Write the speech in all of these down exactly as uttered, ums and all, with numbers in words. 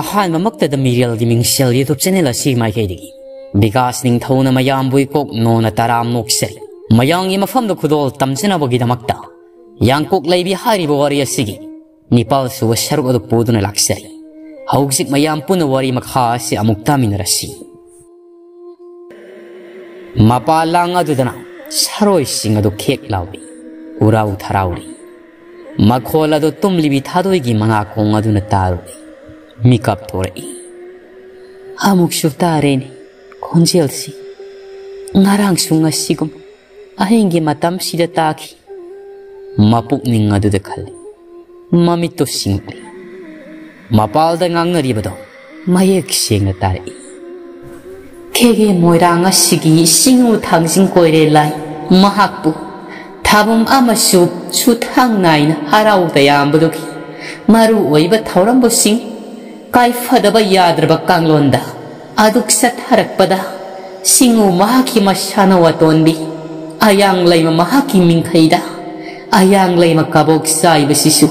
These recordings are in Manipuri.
ꯑꯍꯥꯟꯕꯃꯛꯇꯗ ꯃꯤꯔꯦꯜꯒꯤ ꯃꯤꯡꯁꯦꯜ YouTube channel ꯑꯁꯤꯒꯤ ꯃꯥꯏꯀꯩꯗꯒꯤ ꯕꯤꯀꯥꯁ ꯅꯤꯡꯊꯧꯅ ꯃꯌꯥꯝꯕꯨ ꯏꯀꯣꯛ ꯅꯣꯟꯅ ꯇꯔꯥꯝ ꯅꯣꯛꯆꯔꯤ꯫ ꯃꯌꯥꯝꯒꯤ ꯃꯐꯝꯗ ꯈꯨꯗꯣꯜ ꯇꯝꯖꯅꯕꯒꯤꯗꯃꯛꯇ ꯌꯥꯡꯀꯣꯛ ꯂꯩꯕꯤ ꯍꯥꯏꯔꯤꯕ ꯋꯥꯔꯤ ꯑꯁꯤꯒꯤ ꯅꯤꯄꯥꯜ ꯁꯨꯕ ꯁꯔꯨꯛ ꯑꯗꯨ ꯄꯨꯗꯨꯅ ꯂꯥꯛꯆꯔꯤ꯫ ꯍꯧꯖꯤꯛ ꯃꯌꯥꯝ ꯄꯨꯟꯅ ꯋꯥꯔꯤ ꯃꯈꯥ ꯑꯁꯤ ꯑꯃꯨꯛ ꯇꯥꯃꯤꯟꯅꯔꯁꯤ꯫ ꯃꯄꯥ ꯂꯥꯡ ꯑꯗꯨꯗꯅ ꯁꯥꯔꯣꯏꯁꯤꯡ ꯑꯗꯨ ꯈꯦꯛ ꯂꯥꯎꯔꯤ, ꯎꯔꯥꯎ ꯊꯔꯥꯎꯔꯤ꯫ ꯃꯈꯣꯜ ꯑꯗꯨ ꯇꯨꯝꯂꯤꯕꯤ ꯊꯥꯗꯣꯏꯒꯤ ꯃꯅꯥꯀꯣꯡ ꯑꯗꯨꯅ ꯇꯥꯔꯨꯔꯦ꯫ ꯃꯤꯀꯞ ꯊꯣꯔꯛꯏ꯫ ꯑꯃꯨꯛꯁꯨ ꯇꯥꯔꯦꯅꯦ ꯈꯣꯟꯖꯦꯜꯁꯤ꯫ ꯉꯔꯥꯡꯁꯨ ꯉꯁꯤꯒꯨꯝ ꯑꯍꯤꯡꯒꯤ ꯃꯇꯝꯁꯤꯗ ꯇꯥꯈꯤ꯫ ꯃꯄꯨꯛꯅꯤꯡ ꯑꯗꯨꯗ ꯈꯜꯂꯤ꯫ ꯃꯃꯤꯠꯇꯨ ꯁꯤꯡꯂꯤ꯫ ꯃꯄꯥꯜꯗ ꯉꯥꯡꯅꯔꯤꯕꯗꯣ ꯃꯌꯦꯛ ꯁꯦꯡꯅ ꯇꯥꯔꯛꯏ꯫ ꯀꯦꯒꯦ ꯃꯣꯏꯔꯥꯡ ꯑꯁꯤꯒꯤ ꯁꯤꯡꯎ ꯊꯥꯡꯖꯤꯡ ꯀꯣꯏꯔꯦ ꯂꯥꯏ꯫ ꯃꯍꯥꯛꯄꯨ ꯊꯥꯕꯝ ꯑꯃꯁꯨ ꯁꯨꯊꯥꯡ ꯅꯥꯏꯅ ꯍꯔꯥꯎ ꯇꯌꯥꯝꯕꯗꯨꯒꯤ ꯃꯔꯨ ꯑꯣꯏꯕ ꯊꯧꯔꯝꯕꯨꯁꯤꯡ ꯀꯥꯏꯐꯗꯕ ꯌꯥꯗ꯭ꯔꯕ ꯀꯥꯡꯂꯣꯟꯗ ꯑꯗꯨꯛ ꯆꯠꯊꯔꯛꯄꯗ ꯁꯤꯡꯎ ꯃꯍꯥꯛꯀꯤ ꯃꯁꯥꯅ ꯋꯥꯇꯣꯟꯕꯤ, ꯑꯌꯥꯡ ꯂꯩꯃ ꯃꯍꯥꯛꯀꯤ ꯃꯤꯡꯈꯩꯗ ꯑꯌꯥꯡ ꯂꯩꯃ ꯀꯕꯣꯛ ꯆꯥꯏꯕꯁꯤꯁꯨ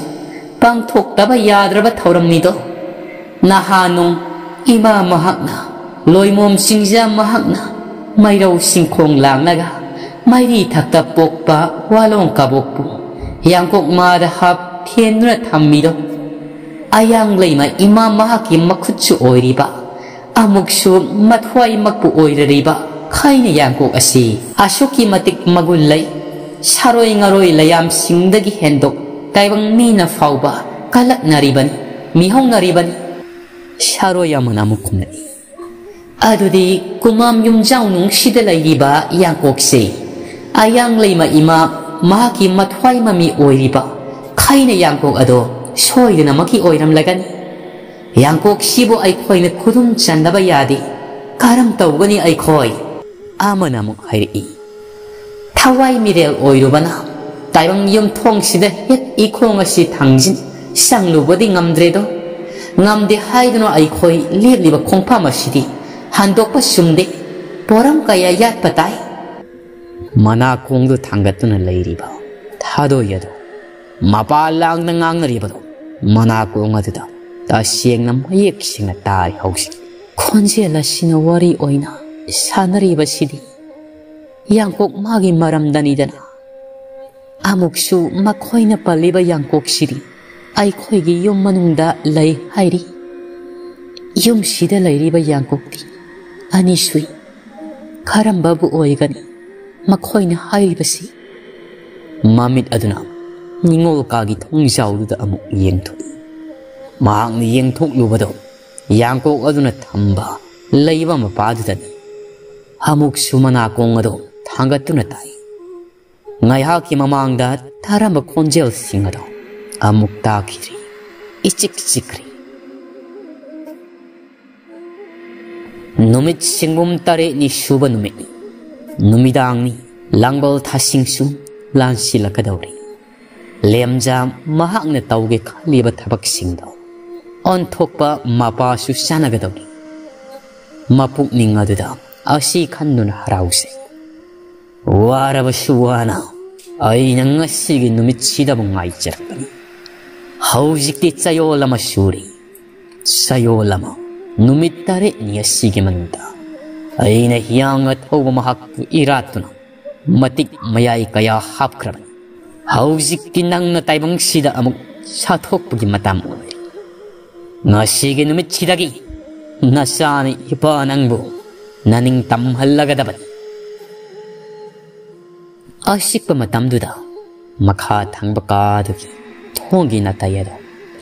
ꯄꯥꯡꯊꯣꯛꯇꯕ ꯌꯥꯗ꯭ꯔꯕ ꯊꯧꯔꯝꯅꯤꯗꯣ꯫ ꯅꯍꯥꯅꯨꯡ ꯏꯃꯥ ꯃꯍꯥꯛꯅ, ꯂꯣꯏꯃꯣꯝ ꯆꯤꯡꯖꯥ ꯃꯍꯥꯛꯅ, ꯃꯩꯔꯧ ꯁꯤꯡꯈꯣꯡ ꯂꯥꯡꯂꯒ ꯃꯩꯔꯤ ꯊꯛꯇ ꯄꯣꯛꯄ ꯋꯥꯂꯣꯡ ꯀꯕꯣꯛꯄꯨ ꯌꯥꯡꯀꯣꯛ ꯃꯥꯗ ꯍꯥꯞ ꯊꯦꯟꯗꯨꯅ ꯊꯝꯃꯤꯗꯣ꯫ ꯑꯌꯥꯡ ꯂꯩꯃ ꯏꯃꯥ ꯃꯍꯥꯛꯀꯤ ꯃꯈꯨꯠꯁꯨ ꯑꯣꯏꯔꯤꯕ, ꯑꯃꯨꯛꯁꯨ ꯃꯊ꯭ꯋꯥꯏꯃꯛꯄꯨ ꯑꯣꯏꯔꯔꯤꯕ ꯈꯥꯏꯅ ꯌꯥꯡꯀꯣꯛ ꯑꯁꯤ ꯑꯁꯨꯛꯀꯤ ꯃꯇꯤꯛ ꯃꯒꯨꯟ ꯂꯩ꯫ ꯁꯥꯔꯣꯏ ꯉꯥꯔꯣꯏ ꯂꯌꯥꯝꯁꯤꯡꯗꯒꯤ ꯍꯦꯟꯗꯣꯛ ꯇꯥꯏꯕꯪ ꯃꯤꯅ ꯐꯥꯎꯕ ꯀꯜꯂꯛꯅꯔꯤꯕꯅꯤ, ꯃꯤꯍꯧꯅꯔꯤꯕꯅꯤ꯫ ꯁꯥꯔꯣꯏ ꯑꯃꯅ ꯑꯃꯨꯛ ꯈꯨꯝꯂꯛꯏ꯫ ꯑꯗꯨꯗꯤ ꯀꯨꯃꯥꯝ ꯌꯨꯝꯖꯥꯎꯅꯨꯡꯁꯤꯗ ꯂꯩꯔꯤꯕ ꯌꯥꯡꯀꯣꯛꯁꯦ ꯑꯌꯥꯡ ꯂꯩꯃ ꯏꯃꯥ ꯃꯍꯥꯛꯀꯤ ꯃꯊ꯭ꯋꯥꯏ ꯃꯃꯤ ꯑꯣꯏꯔꯤꯕ ꯈꯥꯏꯅ ꯌꯥꯡꯀꯣꯛ ꯑꯗꯣ ꯁꯣꯏꯗꯅꯃꯛꯀꯤ ꯑꯣꯏꯔꯝꯂꯒꯅꯤ꯫ ꯌꯥꯡꯀꯣꯛꯁꯤꯕꯨ ꯑꯩꯈꯣꯏꯅ ꯈꯨꯗꯨꯝ ꯆꯟꯗꯕ ꯌꯥꯗꯦ꯫ ꯀꯔꯝ ꯇꯧꯒꯅꯤ ꯑꯩꯈꯣꯏ? ꯑꯃꯅ ꯑꯃꯨꯛ ꯍꯥꯏꯔꯛꯏ꯫ ꯊꯋꯥꯏ ꯃꯤꯔꯦꯜ ꯑꯣꯏꯔꯨꯕꯅ ꯇꯥꯏꯕꯪ ꯌꯨꯝꯊꯣꯡꯁꯤꯗ ꯍꯦꯛ ꯏꯈꯣꯡ ꯑꯁꯤ ꯊꯥꯡꯖꯤꯟ ꯆꯪꯂꯨꯕꯗꯤ ꯉꯝꯗ꯭ꯔꯦꯗꯣ꯫ ꯉꯝꯗꯦ ꯍꯥꯏꯗꯨꯅ ꯑꯩꯈꯣꯏ ꯂꯦꯞꯂꯤꯕ ꯈꯣꯡꯐꯝ ꯑꯁꯤꯗꯤ ꯍꯟꯗꯣꯛꯄ ꯆꯨꯝꯗꯦ꯫ ꯄꯣꯔꯝ ꯀꯌꯥ ꯌꯥꯠꯄ ꯇꯥꯏ꯫ ꯃꯅꯥꯀꯣꯡꯗꯨ ꯊꯥꯡꯒꯠꯇꯨꯅ ꯂꯩꯔꯤꯕ ꯊꯥꯗꯣꯏ ꯑꯗꯨ ꯃꯄꯥ ꯂꯥꯡꯗ ꯉꯥꯡꯅꯔꯤꯕꯗꯣ ꯃꯅꯥꯀꯣꯡ ꯑꯗꯨꯗ ꯇꯁꯦꯡꯅ ꯃꯌꯦꯛ ꯁꯦꯡꯅ ꯇꯥꯔꯦ ꯍꯧꯖꯤꯛ꯫ ꯈꯣꯟꯖꯦꯜ ꯑꯁꯤꯅ ꯋꯥꯔꯤ ꯑꯣꯏꯅ ꯁꯥꯟꯅꯔꯤꯕꯁꯤꯗꯤ ꯌꯥꯡꯀꯣꯛ ꯃꯥꯒꯤ ꯃꯔꯝꯗꯅꯤꯗꯅ꯫ ꯑꯃꯨꯛꯁꯨ ꯃꯈꯣꯏꯅ ꯄꯜꯂꯤꯕ ꯌꯥꯡꯀꯣꯛꯁꯤꯗꯤ ꯑꯩꯈꯣꯏꯒꯤ ꯌꯨꯝ ꯃꯅꯨꯡꯗ ꯂꯩ ꯍꯥꯏꯔꯤ꯫ ꯌꯨꯝꯁꯤꯗ ꯂꯩꯔꯤꯕ ꯌꯥꯡꯀꯣꯛꯇꯤ ꯑꯅꯤ ꯁꯨꯏ꯫ ꯀꯔꯝꯕꯕꯨ ꯑꯣꯏꯒꯅꯤ ꯃꯈꯣꯏꯅ ꯍꯥꯏꯔꯤꯕꯁꯤ? ꯃꯃꯤꯠ ꯑꯗꯨꯅ ꯅꯤꯉꯣꯜ ꯀꯥꯒꯤ ꯊꯣꯡꯖꯥꯎꯗꯨꯗ ꯑꯃꯨꯛ ꯌꯦꯡꯊꯣꯛꯏ꯫ ꯃꯍꯥꯛꯅ ꯌꯦꯡꯊꯣꯛꯂꯨꯕꯗꯣ ꯌꯥꯡꯀꯣꯛ ꯑꯗꯨꯅ ꯊꯝꯕ ꯂꯩꯕ ꯃꯄꯥꯗꯨꯗꯅꯤ꯫ ꯑꯃꯨꯛꯁꯨ ꯃꯅꯥꯀꯣꯡ ꯑꯗꯨ ꯊꯥꯡꯒꯠꯇꯨꯅ ꯇꯥꯏ꯫ ꯉꯥꯏꯍꯥꯛꯀꯤ ꯃꯃꯥꯡꯗ ꯇꯥꯔꯝꯕ ꯈꯣꯟꯖꯦꯜꯁꯤꯡ ꯑꯗꯨ ꯑꯃꯨꯛ ꯇꯥꯈꯤꯗ꯭ꯔꯦ꯫ ꯏꯆꯤꯛ ꯆꯤꯛꯈ꯭ꯔꯦ꯫ ꯅꯨꯃꯤꯠ ꯁꯤꯡꯕꯨꯝ ꯇꯔꯦꯠꯅꯤ ꯁꯨꯕ ꯅꯨꯃꯤꯠꯅꯤ꯫ ꯅꯨꯃꯤꯗꯥꯡꯅꯤ꯫ ꯂꯥꯡꯕꯜ ꯊꯥꯁꯤꯡꯁꯨ ꯂꯥꯟꯁꯤꯜꯂꯛꯀꯗꯧꯔꯤ꯫ ꯂꯦꯝꯖꯥ ꯃꯍꯥꯛꯅ ꯇꯧꯒꯦ ꯈꯜꯂꯤꯕ ꯊꯕꯛꯁꯤꯡꯗꯣ ꯑꯣꯟꯊꯣꯛꯄ ꯃꯄꯥꯁꯨ ꯆꯥꯟꯅꯒꯗꯧꯔꯤ꯫ ꯃꯄꯨꯛꯅꯤꯡ ꯑꯗꯨꯗ ꯑꯁꯤ ꯈꯟꯗꯨꯅ ꯍꯔꯥꯎꯖꯩ꯫ ꯋꯥꯔꯕꯁꯨ ꯋꯥꯅ ꯑꯩꯅ ꯉꯁꯤꯒꯤ ꯅꯨꯃꯤꯠꯁꯤꯗꯕꯨ ꯉꯥꯏꯖꯔꯛꯄꯅꯤ꯫ ꯍꯧꯖꯤꯛꯇꯤ ꯆꯌꯣꯜ ꯑꯃ ꯁꯨꯔꯦ꯫ ꯆꯌꯣꯜ ꯑꯃ, ꯅꯨꯃꯤꯠ ꯇꯔꯦꯠꯅꯤ ꯑꯁꯤꯒꯤ ꯃꯅꯨꯡꯗ ꯑꯩꯅ ꯍꯤꯌꯥꯡ ꯑꯊꯧꯕ ꯃꯍꯥꯛꯄꯨ ꯏꯔꯥꯠꯇꯨꯅ ꯃꯇꯤꯛ ꯃꯌꯥꯏ ꯀꯌꯥ ꯍꯥꯞꯈ꯭ꯔꯕꯅꯤ꯫ ꯍꯧꯖꯤꯛꯇꯤ ꯅꯪꯅ ꯇꯥꯏꯕꯪꯁꯤꯗ ꯑꯃꯨꯛ ꯁꯥꯊꯣꯛꯄꯒꯤ ꯃꯇꯝ ꯑꯣꯏꯔꯦ꯫ ꯉꯁꯤꯒꯤ ꯅꯨꯃꯤꯠꯁꯤꯗꯒꯤ ꯅꯆꯥꯅ ꯏꯄꯥ ꯅꯪꯕꯨ ꯅꯅꯤꯡ ꯇꯝꯍꯜꯂꯒꯗꯕꯅꯤ꯫ ꯑꯆꯤꯛꯄ ꯃꯇꯝꯗꯨꯗ ꯃꯈꯥ ꯊꯪꯕ ꯀꯥꯗꯨꯒꯤ ꯊꯣꯡꯒꯤ ꯅꯥꯇꯩ ꯑꯗꯨ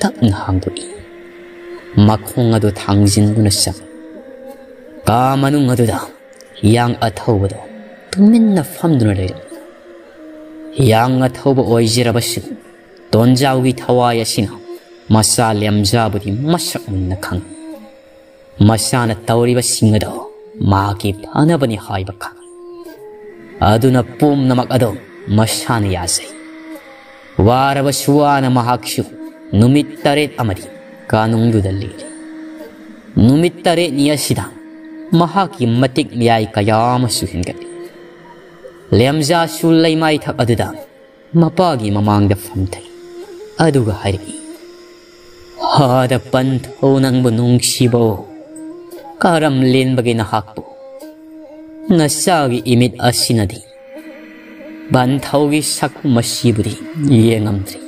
ꯇꯞꯅ ꯍꯥꯡꯗꯣꯛꯏ꯫ ꯃꯈꯣꯡ ꯑꯗꯨ ꯊꯥꯡꯖꯤꯟꯗꯨꯅ ꯆꯪꯏ꯫ ꯀꯥ ꯃꯅꯨꯡ ꯑꯗꯨꯗ ꯍꯤꯌꯥꯡ ꯑꯊꯧꯕꯗꯨ ꯇꯨꯃꯤꯟꯅ ꯐꯝꯗꯨꯅ ꯂꯩꯔꯝꯃꯤ꯫ ꯍꯤꯌꯥꯡ ꯑꯊꯧꯕ ꯑꯣꯏꯖꯔꯕꯁꯨ ꯇꯣꯟꯖꯥꯎꯒꯤ ꯊꯋꯥꯏ ꯑꯁꯤꯅ ꯃꯆꯥ ꯂꯦꯝꯖꯥꯕꯨꯗꯤ ꯃꯁꯛ ꯃꯨꯟꯅ ꯈꯪꯏ꯫ ꯃꯁꯥꯅ ꯇꯧꯔꯤꯕꯁꯤꯡ ꯑꯗꯨ ꯃꯍꯥꯛꯀꯤ ꯐꯅꯕꯅꯤ ꯍꯥꯏꯕ ꯈꯪꯏ꯫ ꯑꯗꯨꯅ ꯄꯨꯝꯅꯃꯛ ꯑꯗꯨ ꯃꯁꯥꯅ ꯌꯥꯖꯩ꯫ ꯋꯥꯔꯕꯁꯨ ꯋꯥꯅ ꯃꯍꯥꯛꯁꯨ ꯅꯨꯃꯤꯠ ꯇꯔꯦꯠ ꯑꯃꯗꯤ ꯀꯥꯅꯨꯡꯗꯨꯗ ꯂꯦꯜꯂꯤ꯫ ꯅꯨꯃꯤꯠ ꯇꯔꯦꯠꯅꯤ ꯑꯁꯤꯗ ꯃꯍꯥꯛꯀꯤ ꯃꯇꯤꯛ ꯃꯌꯥꯏ ꯀꯌꯥ ꯑꯃꯁꯨ ꯍꯦꯟꯒꯠꯂꯤ꯫ ꯂꯦꯝꯖꯥꯁꯨ ꯂꯩꯃꯥꯏꯊꯛ ꯑꯗꯨꯗ ꯃꯄꯥꯒꯤ ꯃꯃꯥꯡꯗ ꯐꯝꯊꯩ꯫ ꯑꯗꯨꯒ ꯍꯥꯏꯔꯛꯏ, ꯍꯥꯗ ꯄꯟꯊꯧ ꯅꯪꯕꯨ ꯅꯨꯡꯁꯤꯕꯣ, ꯀꯔꯝ ꯂꯦꯟꯕꯒꯦ ꯅꯍꯥꯛꯄꯨ? ꯅꯆꯥꯒꯤ ꯏꯃꯤꯠ ꯑꯁꯤꯅꯗꯤ ꯄꯟꯊꯧꯒꯤ ꯁꯛ ꯃꯁꯤꯕꯨꯗꯤ ꯌꯦꯡꯉꯝꯗ꯭ꯔꯤ꯫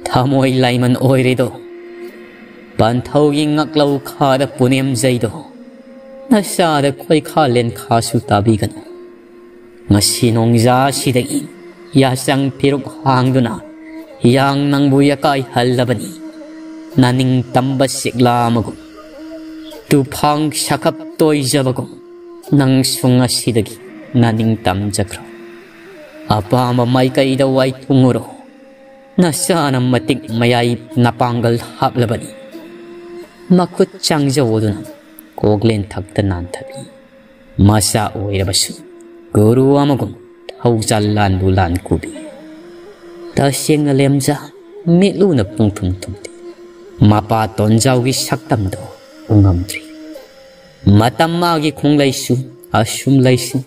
ꯊꯃꯣꯏ ꯂꯥꯏꯃꯟ ꯑꯣꯏꯔꯦꯗꯣ꯫ ꯄꯟꯊꯧꯒꯤ ꯉꯛꯂꯧ ꯈꯥꯗ ꯄꯨꯅꯦꯝꯖꯩꯗꯣ꯫ ꯅꯆꯥꯗ ꯈꯣꯏꯈꯥ ꯂꯦꯟꯈꯥꯁꯨ ꯇꯥꯕꯤꯒꯅꯨ꯫ ꯉꯁꯤ ꯅꯣꯡꯖꯥꯁꯤꯗꯒꯤ ꯌꯥꯆꯪ ꯐꯤꯔꯨꯛ ꯍꯥꯡꯗꯨꯅ ꯌꯥꯡ ꯅꯪꯕꯨ ꯌꯥꯀꯥꯏꯍꯜꯂꯕꯅꯤ꯫ ꯅꯅꯤꯡ ꯇꯝꯕ ꯁꯤꯛꯂꯥ ꯑꯃꯒꯨꯝ, ꯇꯨꯐꯥꯡ ꯁꯥꯈꯞ ꯇꯣꯏꯖꯕꯒꯨꯝ, ꯅꯪꯁꯨ ꯉꯁꯤꯗꯒꯤ ꯅꯅꯤꯡ ꯇꯝꯖꯈ꯭ꯔꯣ꯫ ꯑꯄꯥꯝꯕ ꯃꯥꯏꯀꯩꯗ ꯋꯥꯏꯊꯨꯡꯉꯨꯔꯣ꯫ ꯅꯆꯥꯅ ꯃꯇꯤꯛ ꯃꯌꯥꯏ ꯅꯄꯥꯡꯒꯜ ꯍꯥꯞꯂꯕꯅꯤ꯫ ꯃꯈꯨꯠ ꯆꯪꯖꯧꯗꯨꯅ ꯀꯣꯛꯂꯦꯟ ꯊꯛꯇ ꯅꯥꯟꯊꯕꯤ꯫ ꯃꯆꯥ ꯑꯣꯏꯔꯕꯁꯨ ꯒꯨꯔꯨ ꯑꯃꯒꯨꯝ ꯊꯧꯖꯥꯜ ꯂꯥꯟꯕꯨ ꯂꯥꯟ ꯀꯨꯕꯤ꯫ ꯇꯁꯦꯡꯅ ꯂꯦꯝꯖ, ꯃꯤꯠꯂꯨꯅ ꯄꯨꯡꯊꯨꯝ ꯊꯨꯝꯗꯦ꯫ ꯃꯄꯥ ꯇꯣꯟꯖꯥꯎꯒꯤ ꯁꯛꯇꯝꯗꯣ ꯎꯉꯝꯗ꯭ꯔꯤ꯫ ꯃꯇꯝ ꯃꯥꯒꯤ ꯈꯣꯡꯂꯩꯁꯨ ꯑꯁꯨꯝ ꯂꯩꯁꯤ꯫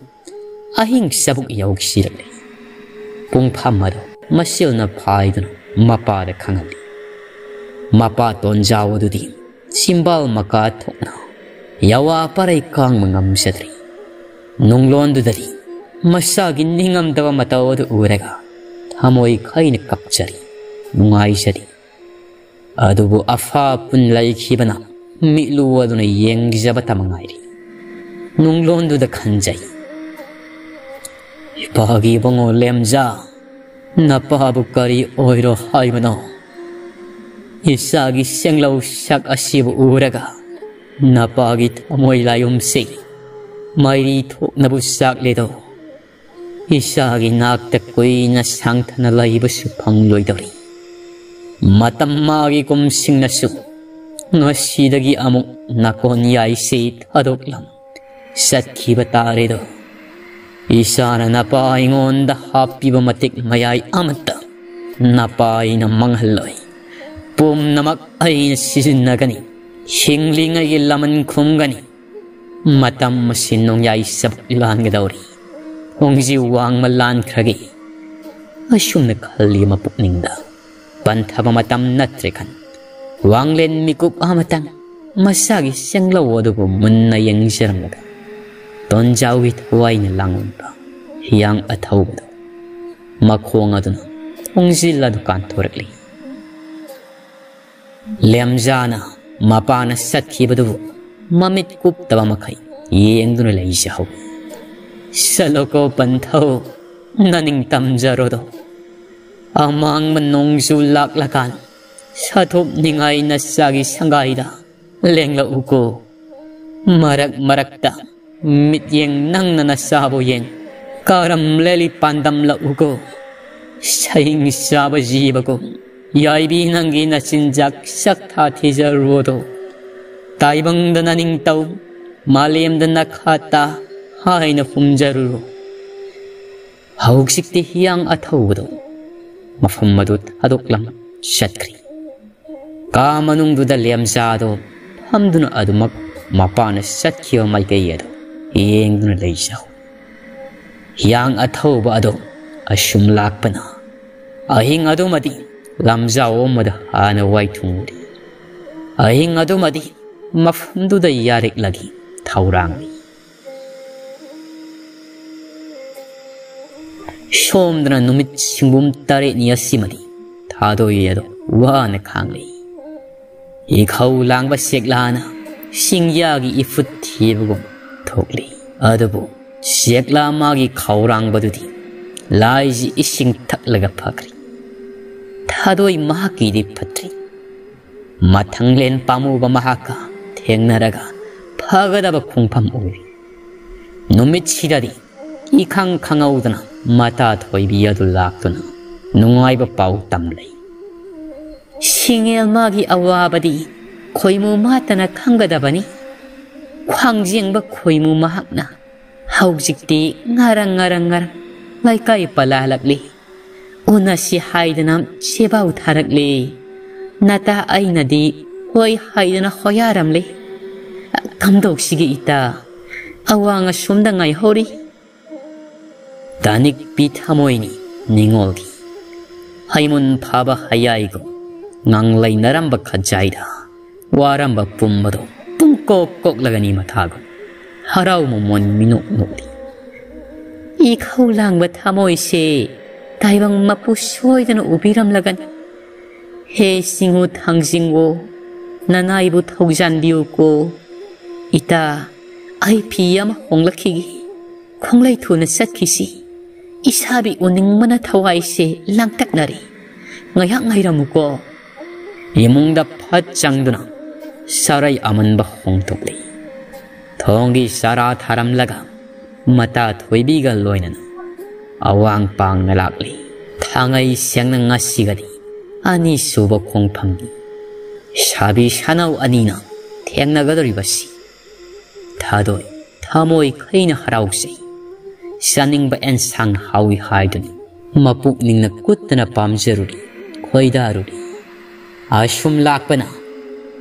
ꯑꯍꯤꯡ ꯆꯕꯨꯛ ꯌꯧꯁꯤꯔꯛꯂꯦ꯫ ꯄꯨꯡꯐꯝ ꯑꯗꯨ ꯃꯁꯤꯜꯅ ꯐꯥꯏꯗꯨꯅ ꯃꯄꯥꯗ ꯈꯪꯍꯜꯂꯤ꯫ ꯃꯄꯥ ꯇꯣꯟꯖꯥꯎ ꯑꯗꯨꯗꯤ ꯆꯤꯝꯕꯥꯜ ꯃꯀꯥ ꯊꯣꯛꯅ ꯌꯥꯋꯥ ꯄꯔꯩ ꯀꯥꯡꯕ ꯉꯝꯖꯗ꯭ꯔꯤ꯫ ꯅꯨꯡꯂꯣꯟꯗꯨꯗꯗꯤ ꯃꯁꯥꯒꯤ ꯅꯤꯡꯉꯝꯗꯕ ꯃꯇꯧ ꯑꯗꯨ ꯎꯔꯒ ꯊꯃꯣꯏ ꯈꯩꯅ ꯀꯞꯆꯔꯤ, ꯅꯨꯡꯉꯥꯏꯖꯔꯤ꯫ ꯑꯗꯨꯕꯨ ꯑꯐꯥ ꯄꯨꯟ ꯂꯩꯈꯤꯕꯅ ꯃꯤꯠꯂꯨ ꯑꯗꯨꯅ ꯌꯦꯡꯖꯕꯇ ꯃꯉꯥꯏꯔꯤ꯫ ꯅꯨꯡꯂꯣꯟꯗꯨꯗ ꯈꯟꯖꯩ, ꯏꯄꯥꯒꯤ ꯏꯕꯨꯡꯉꯣ ꯂꯦꯝꯖ, ꯅꯄꯥꯕꯨ ꯀꯔꯤ ꯑꯣꯏꯔꯣ ꯍꯥꯏꯕꯅꯣ? ꯏꯆꯥꯒꯤ ꯁꯦꯡꯂꯧ ꯁꯛ ꯑꯁꯤꯕꯨ ꯎꯔꯒ ꯅꯄꯥꯒꯤ ꯊꯃꯣꯏ ꯂꯥꯌꯨꯝꯁꯤ ꯃꯩꯔꯤ ꯊꯣꯛꯅꯕꯨ ꯆꯥꯛꯂꯦꯗꯣ꯫ ꯏꯆꯥꯒꯤ ꯅꯥꯛꯇ ꯀꯨꯏꯅ ꯁꯥꯡꯊꯅ ꯂꯩꯕꯁꯨ ꯐꯪꯂꯣꯏꯗꯧꯔꯤ꯫ ꯃꯇꯝ ꯃꯥꯒꯤ ꯀꯨꯝꯁꯤꯡꯅꯁꯨ ꯉꯁꯤꯗꯒꯤ ꯑꯃꯨꯛ ꯅꯥꯀꯣꯟ ꯌꯥꯏꯁꯤ ꯊꯥꯗꯣꯛꯂꯝ ꯆꯠꯈꯤꯕ ꯇꯥꯔꯦꯗꯣ꯫ ꯏꯆꯥꯅ ꯅꯄꯥ ꯑꯩꯉꯣꯟꯗ ꯍꯥꯞꯄꯤꯕ ꯃꯇꯤꯛ ꯃꯌꯥꯏ ꯑꯃꯠꯇ ꯅꯄꯥ ꯑꯩꯅ ꯃꯥꯡꯍꯜꯂꯣꯏ꯫ ꯄꯨꯝꯅꯃꯛ ꯑꯩꯅ ꯁꯤꯖꯤꯟꯅꯒꯅꯤ꯫ ꯍꯤꯡꯂꯤꯉꯩꯒꯤ ꯂꯃꯟ ꯈꯨꯝꯒꯅꯤ꯫ ꯃꯇꯝ ꯑꯁꯤ ꯅꯣꯡꯌꯥꯏ ꯆꯕꯨꯛ ꯂꯥꯟꯒꯗꯧꯔꯤ꯫ ꯈꯣꯡꯖꯤ ꯋꯥꯡꯃ ꯂꯥꯟꯈ꯭ꯔꯒꯦ꯫ ꯑꯁꯨꯝꯅ ꯈꯜꯂꯤ ꯃꯄꯨꯛꯅꯤꯡꯗ꯫ ꯄꯟꯊꯕ ꯃꯇꯝ ꯅꯠꯇ꯭ꯔꯦ ꯈꯟ꯫ ꯋꯥꯡꯂꯦꯟ ꯃꯤꯀꯨꯞ ꯑꯃꯇꯪ ꯃꯁꯥꯒꯤ ꯁꯦꯡꯂꯧ ꯑꯗꯨꯕꯨ ꯃꯨꯟꯅ ꯌꯦꯡꯖꯔꯝꯂꯒ ꯇꯣꯟꯖꯥꯎꯒꯤ ꯊꯋꯥꯏꯅ ꯂꯥꯡꯂꯝꯕ ꯍꯤꯌꯥꯡ ꯑꯊꯧꯕꯗꯨ ꯃꯈꯣꯡ ꯑꯗꯨꯅ ꯊꯣꯡꯖꯤꯜ ꯑꯗꯨ ꯀꯥꯟꯊꯣꯔꯛꯂꯤ꯫ ꯂꯦꯝꯖꯥꯅ ꯃꯄꯥꯅ ꯆꯠꯈꯤꯕꯗꯨꯕꯨ ꯃꯃꯤꯠ ꯀꯨꯞꯇꯕ ꯃꯈꯩ ꯌꯦꯡꯗꯨꯅ ꯂꯩꯖꯍꯧꯏ꯫ "ꯆꯠꯂꯣꯀꯣ ꯄꯟꯊꯧ, ꯅꯅꯤꯡ ꯇꯝꯖꯔꯣꯗꯣ꯫ ꯑꯃꯥꯡꯕ ꯅꯣꯡꯖꯨ ꯂꯥꯛꯂꯀꯥꯟ ꯁꯥꯊꯣꯛꯅꯤꯡꯉꯥꯏ ꯅꯆꯥꯒꯤ ꯁꯪꯒꯥꯏꯗ ꯂꯦꯡꯂꯛꯎꯀꯣ꯫ ꯃꯔꯛ ꯃꯔꯛꯇ ꯃꯤꯠꯌꯦꯡ ꯅꯪꯅ ꯅꯆꯥꯕꯨ ꯌꯦꯡ꯫ ꯀꯔꯝ ꯂꯦꯜꯂꯤ ꯄꯥꯟꯗꯝꯂꯛꯎꯀꯣ꯫ ꯁꯍꯤꯡ ꯆꯥꯕ ꯖꯤꯕꯒꯨꯝ ꯌꯥꯏꯕꯤ ꯅꯪꯒꯤ ꯅꯆꯤꯟꯖꯥꯛ ꯆꯥꯛꯊꯥ ꯊꯤꯖꯔꯨꯑꯣꯗꯣ꯫ ꯇꯥꯏꯕꯪꯗ ꯅꯅꯤꯡꯇꯧ, ꯃꯥꯂꯦꯝꯗ ꯅꯈꯥ ꯇꯥ ꯍꯥꯏꯅ ꯍꯨꯝꯖꯔꯨꯔꯣ꯫" ꯍꯧꯖꯤꯛꯇꯤ ꯍꯤꯌꯥꯡ ꯑꯊꯧꯕꯗꯨ ꯃꯐꯝ ꯑꯗꯨ ꯊꯥꯗꯣꯛꯂꯝ ꯆꯠꯈ꯭ꯔꯤ꯫ ꯀꯥ ꯃꯅꯨꯡꯗꯨꯗ ꯂꯦꯝꯖꯥꯗꯣ ꯐꯝꯗꯨꯅ ꯑꯗꯨꯃꯛ ꯃꯄꯥꯅ ꯆꯠꯈꯤꯕ ꯃꯥꯏꯀꯩ ꯑꯗꯨ ꯌꯦꯡꯗꯨꯅ ꯂꯩꯖꯍꯧ꯫ ꯍꯤꯌꯥꯡ ꯑꯊꯧꯕ ꯑꯗꯣ ꯑꯁꯨꯝ ꯂꯥꯛꯄꯅ ꯑꯍꯤꯡ ꯑꯗꯨꯃꯗꯤ ꯂꯝꯖꯥꯎ ꯑꯃꯗ ꯍꯥꯟꯅ ꯋꯥꯏꯊꯨꯡꯂꯤ꯫ ꯑꯍꯤꯡ ꯑꯗꯨꯃꯗꯤ ꯃꯐꯝꯗꯨꯗ ꯌꯥꯔꯤꯛꯂꯒꯤ ꯊꯧꯔꯥꯡꯂꯤ꯫ ꯁꯣꯝꯗꯅ ꯅꯨꯃꯤꯠ ꯁꯤꯡꯕꯨꯝ ꯇꯔꯦꯠꯅꯤ ꯑꯁꯤꯃꯗꯤ ꯊꯥꯗꯣꯏ ꯑꯗꯣ ꯋꯥꯅ ꯈꯥꯡꯂꯤ꯫ ꯏꯈꯧ ꯂꯥꯡꯕ ꯁꯦꯛꯂꯥꯅ ꯁꯤꯡꯌꯥꯒꯤ ꯏꯐꯨꯠ ꯊꯤꯕꯒꯨꯝ ꯊꯣꯛꯂꯤ꯫ ꯑꯗꯨꯕꯨ ꯁꯦꯛꯂꯥ ꯃꯥꯒꯤ ꯈꯧꯔꯥꯡꯕꯗꯨꯗꯤ ꯂꯥꯏꯁꯤ ꯏꯁꯤꯡ ꯊꯛꯂꯒ ꯐꯈ꯭ꯔꯤ꯫ ꯊꯥꯗꯣꯏ ꯃꯍꯥꯛꯀꯤꯗꯤ ꯐꯠꯇ꯭ꯔꯤ꯫ ꯃꯊꯪꯂꯦꯟ ꯄꯥꯝꯃꯨꯕ ꯃꯍꯥꯛꯀ ꯊꯦꯡꯅꯔꯒ ꯐꯒꯗꯕ ꯈꯣꯡꯐꯝ ꯑꯣꯏꯔꯤ꯫ ꯅꯨꯃꯤꯠꯁꯤꯗꯗꯤ ꯏꯈꯪ ꯈꯪꯍꯧꯗꯅ ꯃꯇꯥ ꯊꯣꯏꯕꯤ ꯑꯗꯨ ꯂꯥꯛꯇꯨꯅ ꯅꯨꯡꯉꯥꯏꯕ ꯄꯥꯎ ꯇꯝꯂꯩ꯫ ꯁꯤꯡꯉꯦꯜ ꯃꯥꯒꯤ ꯑꯋꯥꯕꯗꯤ ꯈꯣꯏꯃꯨ ꯃꯥꯇꯅ ꯈꯪꯒꯗꯕꯅꯤ꯫ ꯈ꯭ꯋꯥꯡꯖꯦꯡꯕ ꯈꯣꯏꯃꯨ ꯃꯍꯥꯛꯅ ꯍꯧꯖꯤꯛꯇꯤ ꯉꯔꯪ ꯉꯔꯪ ꯉꯔꯪ ꯂꯩꯀꯥꯏ ꯄꯂꯥꯂꯛꯂꯤ꯫ ꯎꯅꯁꯤ ꯍꯥꯏꯗꯅ ꯆꯦꯕꯥꯎ ꯊꯥꯔꯛꯂꯤ꯫ ꯅꯇꯥ ꯑꯩꯅꯗꯤ ꯍꯣꯏ ꯍꯥꯏꯗꯅ ꯍꯣꯌꯥꯔꯝꯂꯤ꯫ ꯀꯝꯗꯧꯁꯤꯒꯦ ꯏꯇꯥ? ꯑꯋꯥꯡ ꯑꯁꯣꯝꯗ ꯉꯥꯏꯍꯧꯔꯤ꯫ ꯇꯥꯅꯤꯛꯄꯤ ꯊꯃꯣꯏꯅꯤ ꯅꯤꯡꯉꯣꯜꯒꯤ꯫ ꯍꯩꯃꯨꯟ ꯐꯥꯕ ꯍꯌꯥꯏꯒꯨꯝ ꯉꯥꯡꯂꯩꯅꯔꯝꯕ ꯈꯖꯥꯏꯗ ꯋꯥꯔꯝꯕ ꯄꯨꯝꯕꯗꯣ ꯄꯨꯡꯀꯣꯛ ꯀꯣꯛꯂꯒꯅꯤ ꯃꯊꯥꯒꯨꯝ ꯍꯔꯥꯎ ꯃꯃꯣꯟ ꯃꯤꯅꯣꯛ ꯅꯣꯛꯂꯤ꯫ ꯏꯈꯧ ꯂꯥꯡꯕ ꯊꯃꯣꯏꯁꯦ ꯇꯥꯏꯕꯪ ꯃꯄꯨ ꯁꯣꯏꯗꯅ ꯎꯕꯤꯔꯝꯂꯒꯅꯤ꯫ ꯍꯦ ꯁꯤꯡꯉꯨ ꯊꯥꯡꯖꯤꯡꯉꯣ, ꯅꯅꯥꯏꯕꯨ ꯊꯧꯖꯥꯟꯕꯤꯌꯨꯀꯣ꯫ ꯏꯇꯥ, ꯑꯩ ꯐꯤ ꯑꯃ ꯍꯣꯡꯂꯛꯈꯤꯒꯦ꯫ ꯈꯣꯡꯂꯩ ꯊꯨꯅ ꯆꯠꯈꯤꯁꯤ꯫ ꯏꯁꯥꯕꯤ ꯎꯅꯤꯡꯕꯅ ꯊꯋꯥꯏꯁꯦ ꯂꯥꯡꯇꯛꯅꯔꯦ꯫ ꯉꯥꯏꯍꯥꯛ ꯉꯥꯏꯔꯝꯃꯨꯀꯣ꯫ ꯏꯃꯨꯡꯗ ꯐꯠ ꯆꯪꯗꯨꯅ ꯁꯥꯔꯩ ꯑꯃꯟꯕ ꯍꯣꯡꯗꯣꯛꯂꯤ꯫ ꯊꯣꯡꯒꯤ ꯆꯔꯥ ꯊꯥꯔꯝꯂꯒ ꯃꯇꯥ ꯊꯣꯏꯕꯤꯒ ꯂꯣꯏꯅꯅ ꯑꯋꯥꯡ ꯄꯥꯡꯅ ꯂꯥꯛꯂꯤ꯫ ꯊꯥꯡꯉꯩ ꯁꯦꯡꯅ ꯉꯁꯤꯒꯗꯤ ꯑꯅꯤꯁꯨꯕ ꯈꯣꯡꯐꯝꯅꯤ꯫ ꯁꯥꯕꯤ ꯁꯥꯅꯧ ꯑꯅꯤꯅ ꯊꯦꯡꯅꯒꯗꯧꯔꯤꯕꯁꯤ ꯊꯥꯗꯣꯏ ꯊꯃꯣꯏ ꯈꯩꯅ ꯍꯔꯥꯎꯖꯩ꯫ ꯆꯥꯅꯤꯡꯕ ꯑꯦꯟꯁꯥꯡ ꯍꯥꯎꯏ ꯍꯥꯏꯗꯨꯅ ꯃꯄꯨꯛꯅꯤꯡꯅ ꯀꯨꯠꯇꯅ ꯄꯥꯝꯖꯔꯨꯔꯤ, ꯈꯣꯏꯗꯥꯔꯨꯔꯤ꯫ ꯑꯁꯨꯝ ꯂꯥꯛꯄꯅ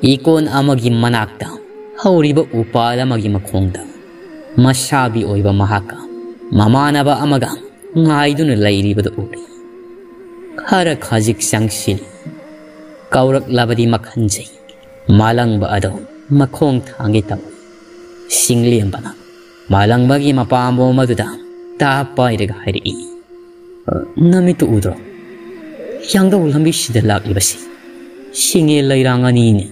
ꯏꯀꯣꯟ ꯑꯃꯒꯤ ꯃꯅꯥꯛꯇ ꯍꯧꯔꯤꯕ ꯎꯄꯥꯜ ꯑꯃꯒꯤ ꯃꯈꯣꯡꯗ ꯃꯁꯥꯕꯤ ꯑꯣꯏꯕ ꯃꯍꯥꯛꯀ ꯃꯃꯥꯟꯅꯕ ꯑꯃꯒ ꯉꯥꯏꯗꯨꯅ ꯂꯩꯔꯤꯕꯗꯨ ꯎꯔꯤ꯫ ꯈꯔ ꯈꯖꯤꯛ ꯆꯪꯁꯤꯜꯂꯤ꯫ ꯀꯧꯔꯛꯂꯕꯗꯤ ꯃꯈꯟꯖꯩ꯫ ꯃꯥꯂꯪꯕ ꯑꯗꯣ ꯃꯈꯣꯡ ꯊꯥꯡꯒꯦ ꯇꯧꯏ꯫ ꯁꯤꯡꯂꯦꯝꯕꯅ ꯃꯥꯂꯪꯕꯒꯤ ꯃꯄꯥꯝꯕꯣꯝ ꯑꯗꯨꯗ ꯇꯥ ꯄꯥꯏꯔꯒ ꯍꯥꯏꯔꯛꯏ, "ꯅꯃꯤꯠꯇꯨ ꯎꯗ꯭ꯔꯣ? ꯌꯥꯡꯗꯧ ꯂꯝꯕꯤꯁꯤꯗ ꯂꯥꯛꯂꯤꯕꯁꯤ ꯁꯤꯡꯉꯦ ꯂꯩꯔꯥꯡ ꯑꯅꯤꯅꯤ꯫